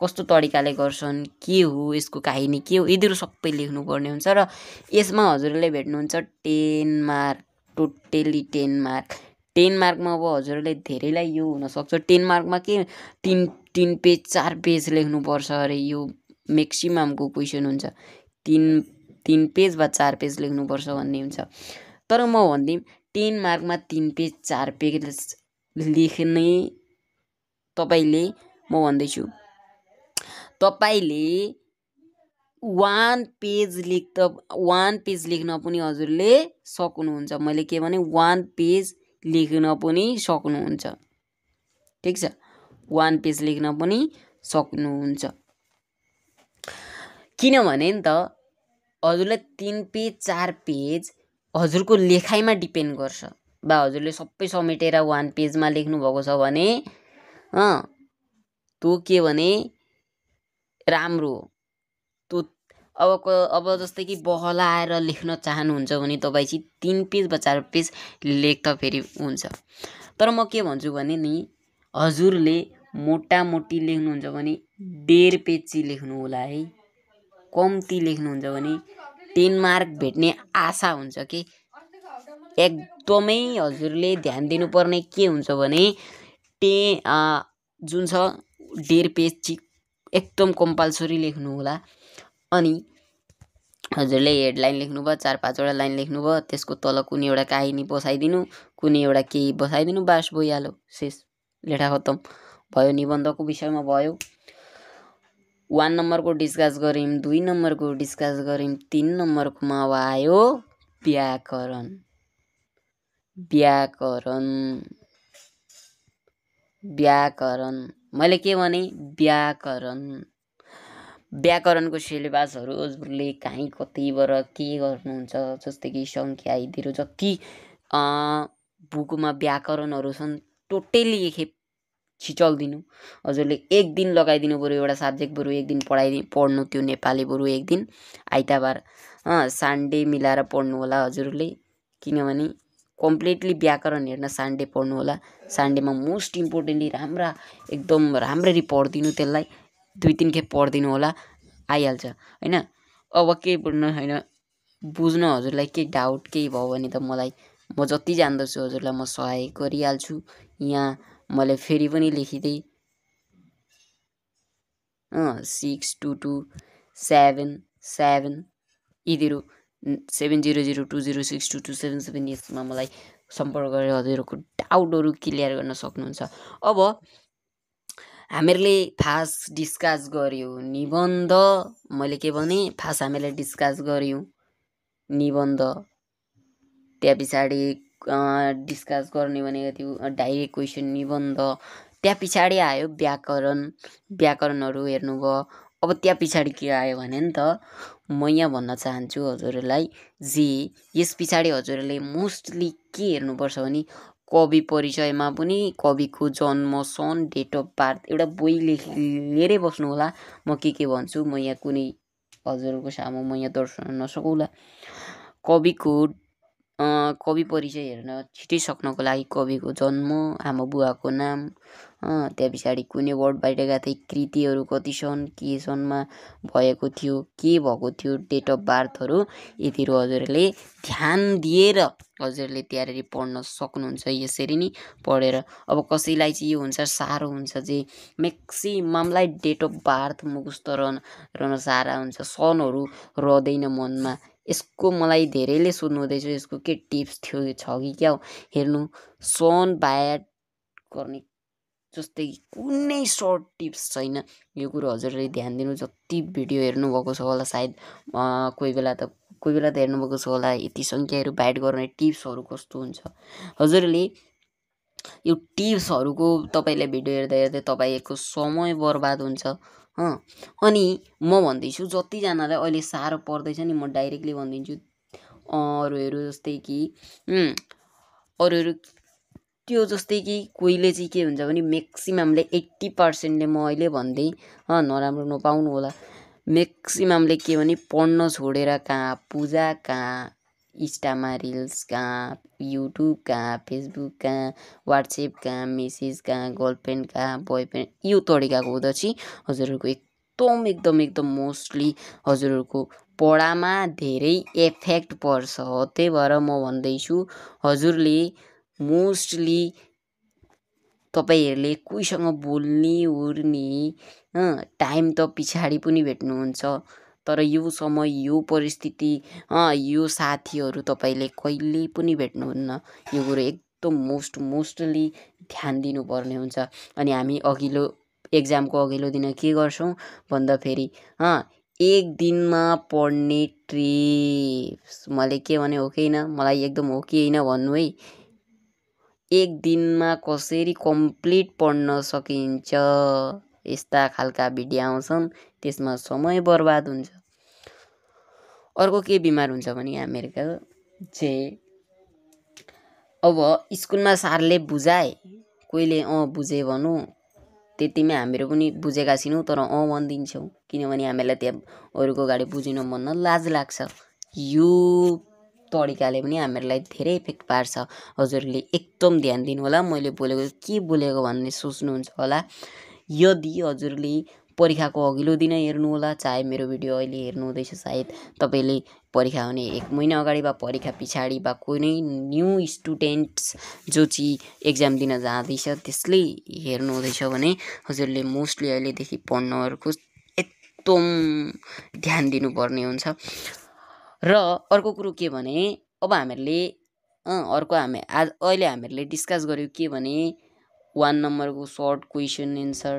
कस्तो तरिकाले गर्छन्, के हो यसको काहिनी, के हो, यिनीहरू सबै लेख्नुपर्ने हुन्छ। र यसमा हजुरले भेट्नुहुन्छ 10 मार्क, टोटली 10 मार्क। 10 मार्कमा अब हजुरले धेरैलाई यो हुनसक्छ 10 मार्कमा के 3 पेज 4 पेज लेख्नुपर्छ अरे। यो म्याक्सिममको क्वेसन हुन्छ, 3 पेज वा 4 पेज लेख्नुपर्छ भन्ने हुन्छ। तर म भन्दिम 10 मार्कमा 3 पेज 4 पेज लेख्ने तपाईँले, म भन्दैछु तपाईँले 1 पेज लेख्न पनि हजुरले सक्नुहुन्छ। मैले के भने 1 पेज लेख्न पनि सक्नुहुन्छ। ठिक छ, 1 पेज लेख्न पनि सक्नुहुन्छ। किनभने नि त हजुरले 3 पेज 4 पेज हजुरको लेखाइमा डिपेन्ड गर्छ। बा हजुरले सबै समेटेर 1 पेजमा लेख्नु भएको छ भने त्यो के भने राम्रो हो। त्यो अब जस्तै कि बहलाएर लेख्न चाहनुहुन्छ भने तपाईँ चाहिँ 3 पेज वा 4 पेज लेख्दा फेरि हुन्छ। तर म के भन्छु भने नि, हजुरले मोटामोटी लेख्नुहुन्छ भने 1.5 पेज चाहिँ लेख्नु होला है। कम्ती लेख्नुहुन्छ भने 10 मार्क भेट्ने आशा हुन्छ कि एकदमै हजुरले ध्यान दिनुपर्ने के हुन्छ भने जुन छ 1.5 पेज चाहिँ एकदम कम्पलसरी लेख्नु होला। अनि हजुरले हेडलाइन लेख्नुभयो, 4-5 वटा लाइन लेख्नुभयो, त्यसको तल कुनै एउटा काहिनी बसाइदिनु, कुनै एउटा केही बसाइदिनु, बास भइहाल्यो, शेष, लेखा खत्तम भयो। निबन्धको विषयमा भयो। 1 नम्बरको डिस्कस गऱ्यौँ, 2 नम्बरको डिस्कस गऱ्यौँ, 3 नम्बरकोमा आयो व्याकरण। मैले के भने व्याकरणको सिलेबसहरू हजुरले कहीँ कतिबाट के गर्नुहुन्छ, जस्तै कि सङ्ख्या यिनीहरू जति बुकमा व्याकरणहरू छन् टोटली एकखेप छिचल्दिनु। हजुरले 1 दिन लगाइदिनु पऱ्यो एउटा सब्जेक्ट, बरु 1 दिन पढ्नु त्यो नेपाली, बरु 1 दिन आइतबार सन्डे मिलाएर पढ्नु होला हजुरले। किनभने कम्प्लिटली व्याकरण हेर्न सन्डे पढ्नु होला। सन्डेमा मोस्ट इम्पोर्टेन्टली एकदम राम्ररी पढिदिनु, त्यसलाई 2-3 खेप पढिदिनु होला, आइहाल्छ होइन। अब केही पढ्नु होइन, बुझ्न हजुरलाई केही डाउट केही भयो भने त मलाई, म जति जान्दछु हजुरलाई म सहायक गरिहाल्छु। यहाँ मैले फेरि पनि लेखिदिएँ 6227 यिनीहरू 7002062277 यसमा मलाई सम्पर्क गरेर हजुरहरूको डाउटहरू क्लियर गर्न सक्नुहुन्छ। अब हामीहरूले फास्ट डिस्कस गऱ्यौँ निबन्ध। मैले के भने फास्ट हामीले डिस्कस गऱ्यौँ निबन्ध, त्यहाँ पछाडि डिस्कस गर्ने भनेको थियो डाइरेक्ट क्वेसन निबन्ध, त्यहाँ पछाडि आयो व्याकरणहरू हेर्नुभयो। अब त्यहाँ पछाडि के आयो भने नि त म यहाँ भन्न चाहन्छु हजुरहरूलाई जे यस पछाडि हजुरहरूले मोस्टली के हेर्नुपर्छ भने कवि परिचयमा पनि कविको जन्म सन डेट अफ बर्थ एउटा बोई लेखेरै बस्नु होला। म के भन्छु म यहाँ कुनै हजुरको सामु म यहाँ दर्शाउन नसकौँला। कविको कवि परिचय हेर्न छिटै सक्नको लागि कविको जन्म, आमा बुवाको नाम, त्यहाँ पछाडि कुनै वर्ड बाहिरका थिए, कृतिहरू कति छन्, के सनमा भएको थियो, के भएको थियो, डेट अफ बर्थहरू यतिहरू हजुरहरूले ध्यान दिएर हजुरले त्यहाँनिर पढ्न सक्नुहुन्छ। यसरी नै पढेर अब कसैलाई चाहिँ यो हुन्छ साह्रो हुन्छ चाहिँ म्याक्सिममलाई डेट अफ बर्थ मुखस्त रहन साह्रो हुन्छ, सनहरू रहँदैन मनमा। यसको मलाई धेरैले सोध्नु हुँदैछ यसको के टिप्स थियो छ कि क्या हो। हेर्नु सन बायाट गर्ने जस्तै कुनै सर्ट टिप्स छैन। यो कुरो हजुरले ध्यान दिनु। जति भिडियो हेर्नुभएको छ होला सायद कोही बेला त हेर्नुभएको छ होला यति सङ्ख्याहरू बाइट गर्ने टिप्सहरू कस्तो हुन्छ। हजुरले यो टिप्सहरूको तपाईँलाई भिडियो हेर्दै तपाईँको समय बर्बाद हुन्छ। अनि म भन्दैछु जतिजनालाई अहिले साह्रो पर्दैछ नि म डाइरेक्टली भनिदिन्छु अरूहरू जस्तै कि अरूहरू त्यो जस्तै कि कोहीले चाहिँ के हुन्छ भने म्याक्सिममले 80%ले म अहिले भन्दै नराम्रो नपाउनु होला, म्याक्सिममले के भने पढ्न छोडेर कहाँ पूजा, कहाँ इन्स्टामा रिल्स, कहाँ युट्युब, कहाँ फेसबुक, कहाँ वाट्सएप, कहाँ मेसेज, कहाँ गर्लफ्रेन्ड, कहाँ बोयफ्रेन्ड, यो तरिकाको हुँदैछ हजुरहरूको एकदम मोस्टली हजुरहरूको पढामा धेरै इफेक्ट पर्छ। त्यही भएर म भन्दैछु हजुरले मोस्टली तपाईँहरूले कोहीसँग बोल्ने ओर्ने टाइम त पछाडि पनि भेट्नुहुन्छ, तर यो समय यो परिस्थिति यो साथीहरू तपाईँले कहिले पनि भेट्नुहुन्न। यो कुरो एकदम मोस्टली ध्यान दिनुपर्ने हुन्छ। अनि हामी अघिल्लो एक्जामको अघिल्लो दिन के गर्छौँ भन्दाखेरि एक दिनमा पढ्ने टिप्स। मैले के भने हो कि होइन, मलाई एकदम हो कि होइन भन्नु है। एक दिनमा कसरी कम्प्लिट पढ्न सकिन्छ यस्ता खालका भिडियो आउँछन्, त्यसमा समय बर्बाद हुन्छ। अर्को के बिमार हुन्छ भने हामीहरूको चाहिँ अब स्कुलमा सरले बुझाए, कोहीले बुझे भनौँ त्यतिमै हामीहरू पनि बुझेका छैनौँ तर भनिदिन्छौँ, किनभने हामीलाई त्यहाँ अरूको अगाडि बुझिन भन्न लाज लाग्छ। यो तरिकाले पनि हामीहरूलाई धेरै इफेक्ट पार्छ। हजुरले एकदम ध्यान दिनु होला। मैले बोलेको के बोलेको भन्ने सोच्नुहुन्छ होला। यदि हजुरले परीक्षाको अघिल्लो दिन हेर्नु होला, चाहे मेरो भिडियो अहिले हेर्नु हुँदैछ सायद तपाईँले परीक्षा हुने 1 महिना अगाडि वा परीक्षा पछाडि वा कुनै न्यू स्टुडेन्ट्स जो चाहिँ एक्जाम दिन जाँदैछ त्यसले हेर्नु हुँदैछ भने हजुरले मोस्टली अहिलेदेखि पढ्नहरूको एकदम ध्यान दिनुपर्ने हुन्छ। र अर्को कुरो के भने अब हामीहरूले अहिले हामीहरूले डिस्कस गर्यो के भने 1 नम्बरको सर्ट क्वेसन एन्सर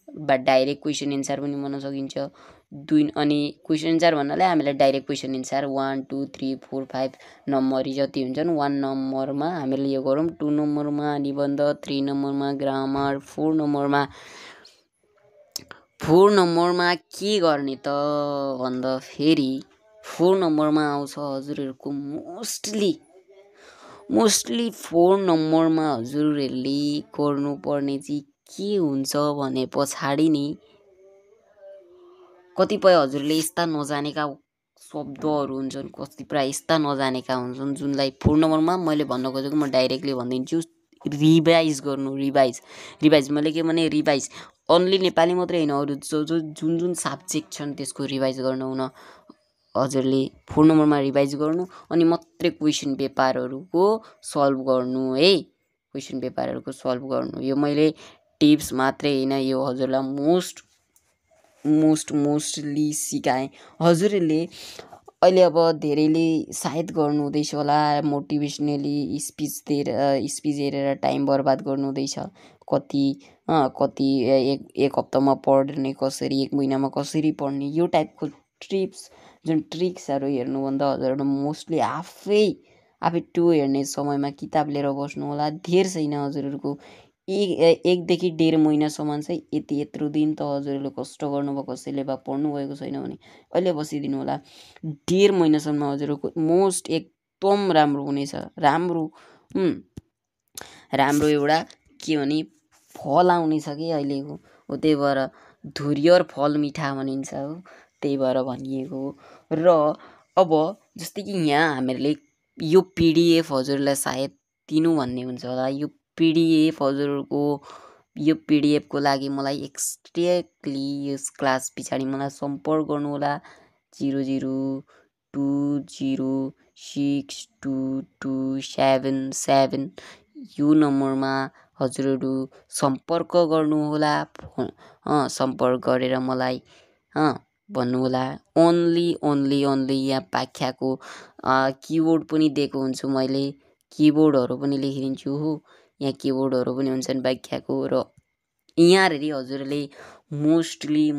बा डाइरेक्ट क्वेसन एन्सर पनि भन्न सकिन्छ। अनि क्वेसन एन्सर भन्नाले हामीलाई डाइरेक्ट क्वेसन एन्सर 1 2 3 4 5 नम्बरी जति हुन्छन् 1 नम्बरमा हामीले यो गरौँ, 2 नम्बरमा निबन्ध, 3 नम्बरमा ग्रामर, 4 नम्बरमा के गर्ने त भन्दाखेरि 4 नम्बरमा आउँछ हजुरहरूको मोस्टली 4 नम्बरमा हजुरहरूले गर्नुपर्ने चाहिँ के हुन्छ भने पछाडि नि कतिपय हजुरले यस्ता नजानेका शब्दहरू हुन्छन्, कतिपय यस्ता नजानेका हुन्छन् जुनलाई 4 नम्बरमा मैले भन्न खोजेको म डाइरेक्टली भनिदिन्छु रिभाइज गर्नु। रिभाइज मैले के भने रिभाइज अन्ली नेपाली मात्रै होइन अरू जुन सब्जेक्ट छन् त्यसको रिभाइज गर्नु हुन हजुरले 4 नम्बरमा रिभाइज गर्नु अनि मात्रै क्वेसन पेपरहरूको सल्भ गर्नु है। क्वेसन पेपरहरूको सल्भ गर्नु यो मैले टिप्स मात्रै होइन, यो हजुरलाई मोस्टली सिकाएँ। हजुरले अहिले अब धेरैले सायद गर्नु हुँदैछ होला मोटिभेसनली स्पिच हेरेर टाइम बर्बाद गर्नु हुँदैछ। कति एक हप्तामा पढ्ने कसरी, 1 महिनामा कसरी पढ्ने, यो टाइपको ट्रिक्सहरू हेर्नुभन्दा हजुरहरू मोस्टली आफै टु हेर्ने समयमा किताब लिएर बस्नु होला। धेर छैन हजुरहरूको 1 देखि 1.5 महिनासम्म चाहिँ यत्रो दिन त हजुरहरूले कष्ट गर्नुभयो, कसैले भए पढ्नु भएको छैन भने अहिले बसिदिनु होला। 1.5 महिनासम्म हजुरहरूको एकदम राम्रो हुनेछ। राम्रो एउटा के भने फल आउने छ कि अहिलेको हो, त्यही भएर धुर्योर फल मिठा भनिन्छ हो, त्यही भएर भनिएको हो। र अब जस्तै कि यहाँ हामीहरूले यो पिडिएफ हजुरलाई सायद दिनु भन्ने हुन्छ होला। यो पिडिएफ हजुरको यो पिडिएफको लागि मलाई एक्ज्याक्टली यस क्लास पछाडि मलाई सम्पर्क गर्नु होला 0020062277 यो नम्बरमा हजुरहरू सम्पर्क गर्नुहोला। सम्पर्क गरेर मलाई भन्नुहोला। ओन्ली यहाँ व्याख्याको किबोर्ड पनि दिएको हुन्छु मैले, किबोर्डहरू पनि लेखिदिन्छु हो, यहाँ किबोर्डहरू पनि हुन्छन् व्याख्याको। र यहाँनेरि हजुरले मोस्टली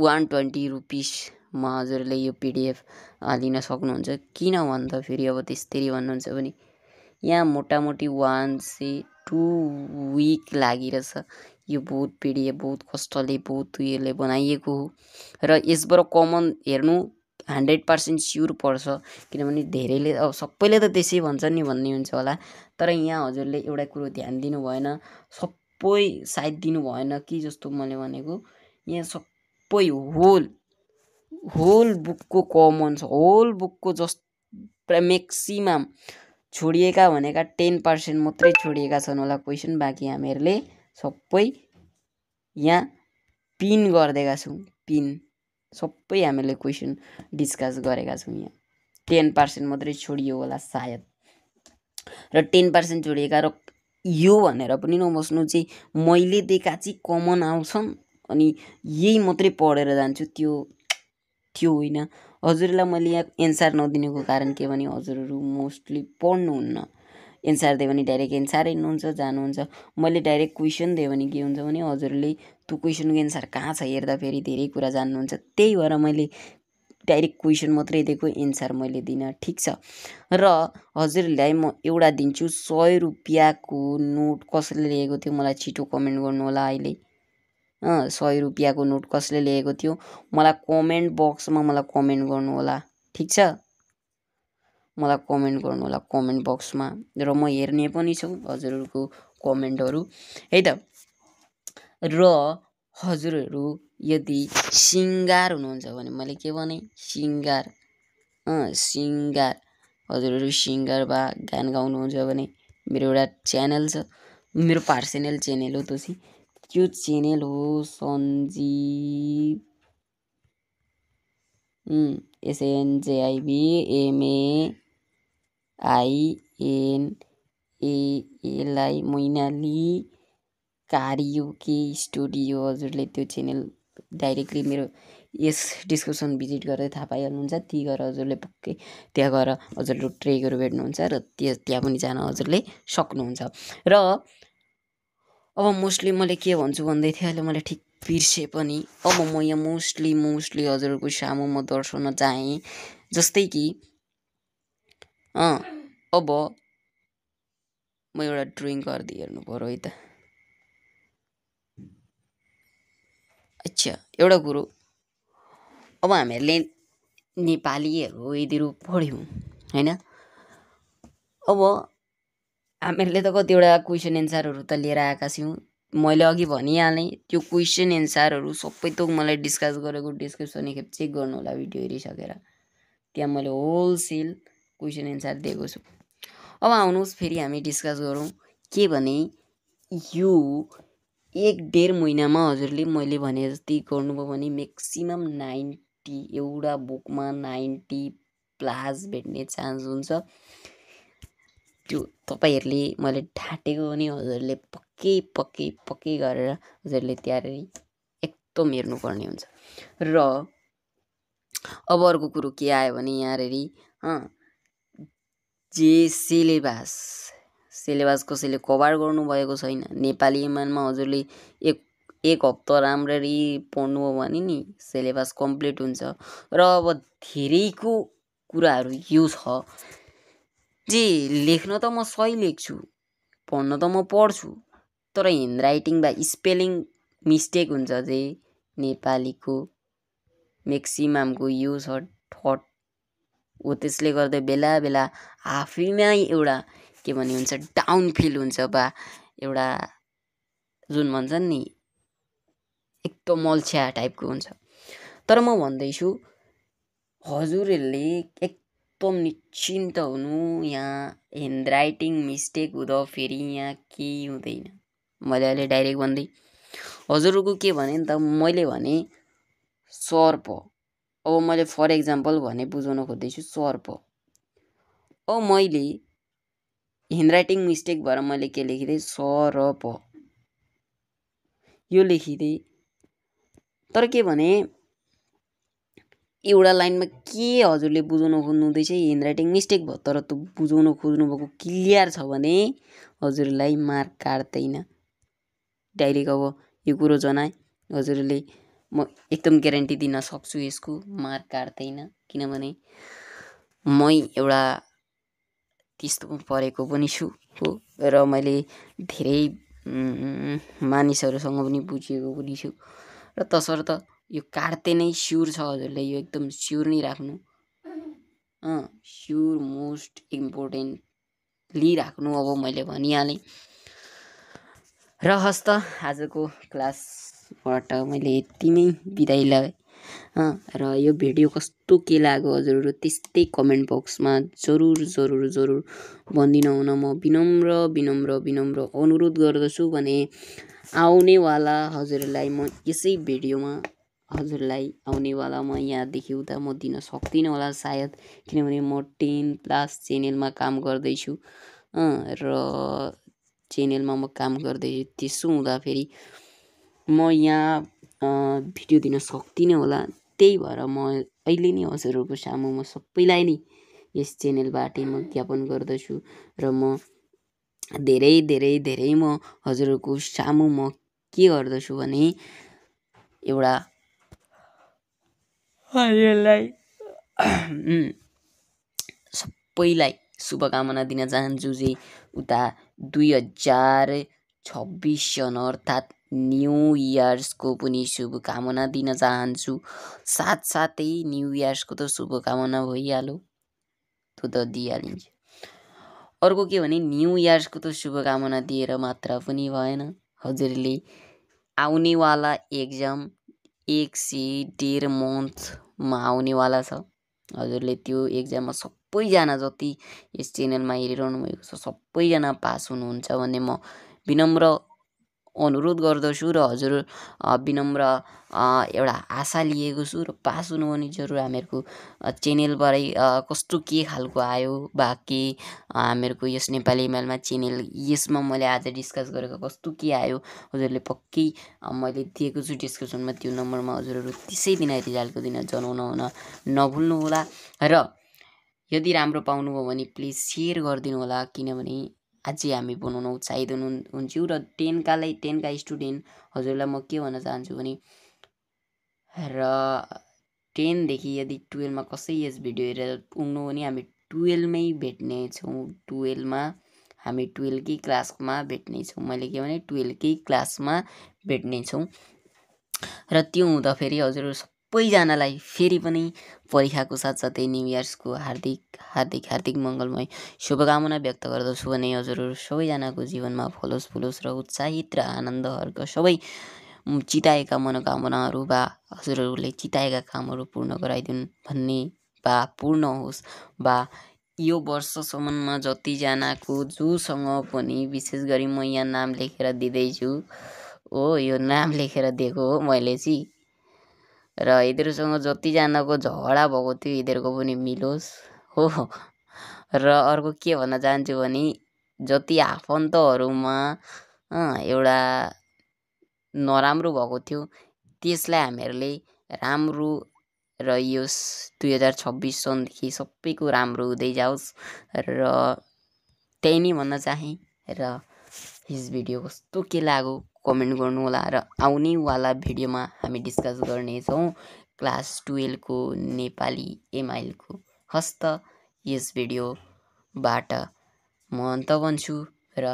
120 रुपिसमा हजुरले यो पिडिएफ लिन सक्नुहुन्छ। किन भन्दा फेरि अब त्यसरी भन्नुहुन्छ भने यहाँ मोटामोटी 1 से 2 विक लागिरहेछ। यो बहुत पिडिएफ बहुत कष्टले बहुत उयोले बनाइएको हो र यसबाट कमन हेर्नु 100% स्योर पर्छ, किनभने धेरैले अब सबैले त त्यसै भन्छन् नि भन्ने हुन्छ होला। तर यहाँ हजुरले एउटा कुरो ध्यान दिनु भएन, सबै सायद दिनु भएन कि जस्तो मैले भनेको, यहाँ सबै होल बुकको कमन छ। होल बुकको जस्ट म्याक्सिमम छोडिएका भनेका 10% मात्रै छोडिएका छन् होला क्वेसन, बाँकी हामीहरूले सबै यहाँ पिन गरिदिएका छौँ। पिन सबै हामीले क्वेसन डिस्कस गरेका छौँ। यहाँ 10% मात्रै छोडियो होला सायद, र 10% छोडिएका र यो भनेर पनि नबस्नु चाहिँ मैले दिएका चाहिँ कमन आउँछन् अनि यही मात्रै पढेर जान्छु, त्यो होइन। हजुरलाई मैले यहाँ एन्सर नदिनुको कारण के भने हजुरहरू मोस्टली पढ्नुहुन्न। एन्सर दियो भने डाइरेक्ट एन्सर हेर्नुहुन्छ जानुहुन्छ। मैले डाइरेक्ट क्वेसन दियो भने के हुन्छ भने हजुरले त्यो क्वेसनको एन्सर कहाँ छ हेर्दा फेरि धेरै कुरा जान्नुहुन्छ। त्यही भएर मैले डाइरेक्ट क्वेसन मात्रै दिएको, एन्सर मैले दिनँ, ठिक छ। र हजुरलाई म एउटा दिन्छु 100 रुपियाँको नोट कसले लिएको थियो मलाई छिटो कमेन्ट गर्नु होला। अहिले 100 रुपियाँको नोट कसले लिएको थियो मलाई कमेन्ट बक्समा मलाई कमेन्ट गर्नु होला, ठिक छ। मलाई कमेन्ट गर्नु होला कमेन्ट बक्समा, र म हेर्ने पनि छु हजुरहरूको कमेन्टहरू है त। र हजुरहरू यदि सिङ्गार हुनुहुन्छ भने मैले के भने सिङ्गार हजुरहरू सिङ्गार वा गान गाउनुहुन्छ भने मेरो एउटा च्यानल छ, मेरो पर्सनल च्यानल हो त्यो च्यानल हो सञ्जीव SNJIVMAINALI मैनाली कारियोके स्टुडियो। हजुरले त्यो च्यानल डाइरेक्टली मेरो यस डिस्क्रिप्सन भिजिट गरेर थाहा पाइहाल्नुहुन्छ। ती गएर हजुरले पक्कै त्यहाँ गएर हजुरले ट्रेकहरू भेट्नुहुन्छ र त्यहाँ पनि जान हजुरले सक्नुहुन्छ। र अब मोस्टली मैले के भन्छु भन्दै थिएँ अहिले मैले ठिक बिर्सेँ पनि। अब म यहाँ मोस्टली हजुरहरूको सामु म दर्शाउन चाहेँ, जस्तै कि अब म एउटा ड्रइङ गरिदिई हेर्नु पर्यो है त। अच्छा एउटा कुरो, अब हामीहरूले नेपालीहरू यतिहरू पढ्यौँ होइन, अब हामीहरूले त कतिवटा क्वेसन एन्सरहरू त लिएर आएका छौँ। मैले अघि भनिहालेँ त्यो क्वेसन एन्सरहरू सबै थोक मलाई डिस्कस गरेको डिस्क्रिप्सन एकखेप चेक गर्नु होला भिडियो हेरिसकेर, त्यहाँ मैले होलसेल क्वेसन एन्सर दिएको छु। अब आउनुहोस् फेरि हामी डिस्कस गरौँ के भने यो 1-1.5 महिनामा हजुरले मैले भने जस्तै गर्नुभयो भने म्याक्सिमम 90 एउटा बुकमा 90+ भेट्ने चान्स हुन्छ। त्यो तपाईँहरूले मैले ढाँटेको पनि हजुरले पक्कै गरेर हजुरले तयारी एकदम हेर्नुपर्ने हुन्छ। र अब अर्को कुरो के आयो भने यहाँनेरि जे सिलेबस कसैले कभर गर्नुभएको छैन। नेपाली एमएनमा हजुरले एक हप्ता राम्ररी पढ्नुभयो भने नि सिलेबस कम्प्लिट हुन्छ। र अब धेरैको कुराहरू यो छ जे लेख्न त म सही लेख्छु, पढ्न त म पढ्छु, तर ह्यान्डराइटिङ वा स्पेलिङ मिस्टेक हुन्छ जे नेपालीको म्याक्सिममको यो छ थट हो। त्यसले गर्दा बेला बेला आफैमा एउटा के भन्ने हुन्छ, डाउन फिल हुन्छ, बा एउटा जुन भन्छन् नि एकदम अल्छ्या टाइपको हुन्छ। तर म भन्दैछु हजुरहरूले एकदम निश्चिन्त हुनु। यहाँ ह्यान्डराइटिङ मिस्टेक हुँदा फेरि यहाँ केही हुँदैन। मैले अहिले डाइरेक्ट भन्दै हजुरहरूको के भने नि त, मैले भने सर्प। अब मैले फर एक्जाम्पल भने बुझाउन खोज्दैछु सर्प। अब मैले ह्यान्डराइटिङ मिस्टेक भएर मैले के लेखिदिएँ, सरप यो लेखिदिएँ। तर के भने एउटा लाइनमा के हजुरले बुझाउन खोज्नु हुँदैछ, ह्यान्डराइटिङ मिस्टेक भयो, तर त्यो बुझाउन खोज्नुभएको क्लियर छ भने हजुरलाई मार्क काट्दैन डाइरेक्ट। अब यो कुरो जनाए हजुरले, म एकदम ग्यारेन्टी दिन सक्छु यसको मार्क काट्दैन। किनभने मै एउटा त्यस्तोमा परेको पनि छु हो, र मैले धेरै मानिसहरूसँग पनि बुझेको पनि छु। र तसर्थ यो काट्दै नै स्योर छ हजुरले, यो एकदम स्योर नै राख्नु। स्योर मोस्ट इम्पोर्टेन्टली राख्नु। अब मैले भनिहालेँ। र हस् त आजको क्लासबाट मैले यति नै बिदाई लगाएँ। र यो भिडियो कस्तो के लाग्यो हजुरहरू त्यस्तै कमेन्ट बक्समा जरुर जरुर जरुर भनिदिनु हुन म विनम्र अनुरोध गर्दछु। भने आउनेवाला हजुरलाई म यसै भिडियोमा हजुरलाई आउनेवाला म यहाँदेखि उता म दिन सक्दिनँ होला सायद, किनभने म 10+ च्यानलमा काम गर्दैछु र च्यानलमा म काम गर्दैछु। त्यसो हुँदाखेरि म यहाँ भिडियो दिन सक्दिनँ होला। त्यही भएर म अहिले नै हजुरहरूको सामु म सबैलाई नै यस च्यानलबाट म ज्ञापन गर्दछु। र म धेरै धेरै धेरै म हजुरहरूको सामु म के गर्दछु भने एउटा हजुरलाई सबैलाई शुभकामना दिन चाहन्छु। चाहिँ उता 2026 सन अर्थात् न्यू इयर्सको पनि शुभकामना दिन चाहन्छु। साथसाथै न्यू इयर्सको त शुभकामना भइहाल्यो, त्यो त दिइहालिन्छ। अर्को के भने न्यू इयर्सको त शुभकामना दिएर मात्र पनि भएन। हजुरले आउनेवाला एक्जाम 1 से 1.5 मन्थमा आउनेवाला छ। हजुरले त्यो एक्जाममा सबैजना जति यस च्यानलमा हेरिरहनु भएको छ सबैजना पास हुनुहुन्छ भन्ने म विनम्र अनुरोध गर्दछु। र हजुर विनम्र एउटा आशा लिएको छु। र पास हुनु भने जरुर हामीहरूको च्यानलबाटै कस्तो के खालको आयो बा के हामीहरूको यस नेपाली इमेलमा च्यानल यसमा मैले आज डिस्कस गरेको कस्तो के आयो हजुरले पक्कै मैले दिएको छु डिस्क्रिप्सनमा त्यो नम्बरमा हजुरहरू त्यसै दिन रिजल्टको दिन जनाउन हुन नभुल्नु होला। र यदि राम्रो पाउनुभयो भने प्लिज सेयर गरिदिनु होला, किनभने अझै हामी बनाउन उत्साहित हुन्छौँ। र 10 का स्टुडेन्ट हजुरलाई म के भन्न चाहन्छु भने र 10 देखि यदि 12 मा कसै यस भिडियो हेरेर पुग्नु भने हामी 12 मै भेट्नेछौँ। 12 मा हामी 12 कै क्लासमा भेट्नेछौँ। मैले के भने 12 कै क्लासमा भेट्नेछौँ। र त्यो हुँदाखेरि हजुरहरू सबैजनालाई फेरि पनि परीक्षाको साथसाथै न्यू इयर्सको हार्दिक हार्दिक हार्दिक मङ्गलमय शुभकामना व्यक्त गर्दछु। भने हजुरहरू सबैजनाको जीवनमा फलोस् फुलोस् र उत्साहित र आनन्दहर्क सबै चिताएका मनोकामनाहरू बा हजुरहरूले चिताएका कामहरू पूर्ण गराइदिउन् भन्ने बा पूर्ण होस्। बा यो वर्षसम्ममा जतिजनाको जोसँग पनि विशेष गरी म यहाँ नाम लेखेर दिँदैछु हो, यो नाम लेखेर दिएको हो मैले चाहिँ। र यिनीहरूसँग जतिजनाको झगडा भएको थियो यिनीहरूको पनि मिलोस् हो। र अर्को के भन्न चाहन्छु भने जति आफन्तहरूमा एउटा नराम्रो भएको थियो त्यसलाई हामीहरूले राम्रो र यस 2026 सनदेखि सबैको राम्रो हुँदै जाओस् र त्यही नै भन्न चाहेँ। र यस भिडियो कस्तो के लाग्यो कमेन्ट गर्नु होला। र आउनेवाला भिडियोमा हामी डिस्कस गर्नेछौँ क्लास 12 को नेपाली एमआइएलको। हस्त यस भिडियोबाट म अन्त भन्छु। र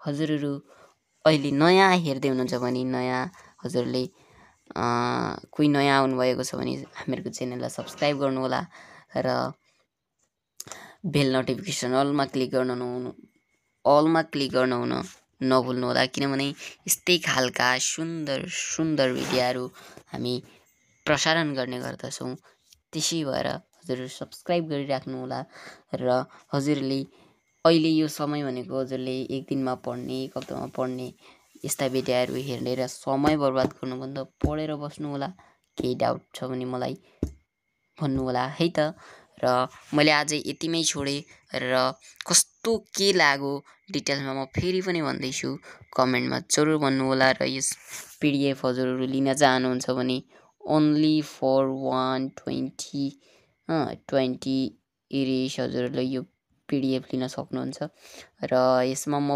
हजुरहरू अहिले नयाँ हेर्दै हुनुहुन्छ भने नयाँ हजुरले कोही नयाँ आउनुभएको छ भने हामीहरूको च्यानललाई सब्सक्राइब गर्नुहोला। र बेल नोटिफिकेसन अलमा क्लिक गर्न हुन नभुल्नु होला, किनभने यस्तै खालका सुन्दर सुन्दर भिडियोहरू हामी प्रसारण गर्ने गर्दछौँ। त्यसै भएर हजुरहरू सब्सक्राइब गरिराख्नु होला र हजुरले अहिले यो समय भनेको हजुरले एक दिनमा पढ्ने, एक हप्तामा पढ्ने यस्ता भिडियोहरू हेर्ने र समय बर्बाद गर्नुभन्दा पढेर बस्नु होला। केही डाउट छ भने मलाई भन्नु होला है त। र मैले आज यतिमै छोडेँ र कस्तो के लाग्यो डिटेल्समा म फेरि पनि भन्दैछु, कमेन्टमा जरुर भन्नु होला। र यस पिडिएफ हजुरहरू लिन चाहनुहुन्छ भने ओन्ली फर 120 इरिस हजुरहरूले यो पिडिएफ लिन सक्नुहुन्छ। र यसमा म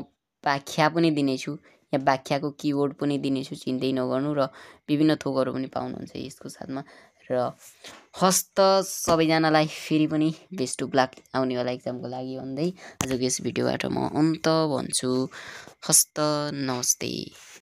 व्याख्या पनि दिनेछु, यहाँ व्याख्याको किवर्ड पनि दिनेछु, चिन्दै नगर्नु। र विभिन्न थोकहरू पनि पाउनुहुन्छ यसको साथमा। र हस्त सबैजनालाई फेरि पनि बेस्ट अफ लक आउनेवाला एक्जामको लागि भन्दै आजको यस भिडियोबाट म अन्त भन्छु। हस्त नमस्ते।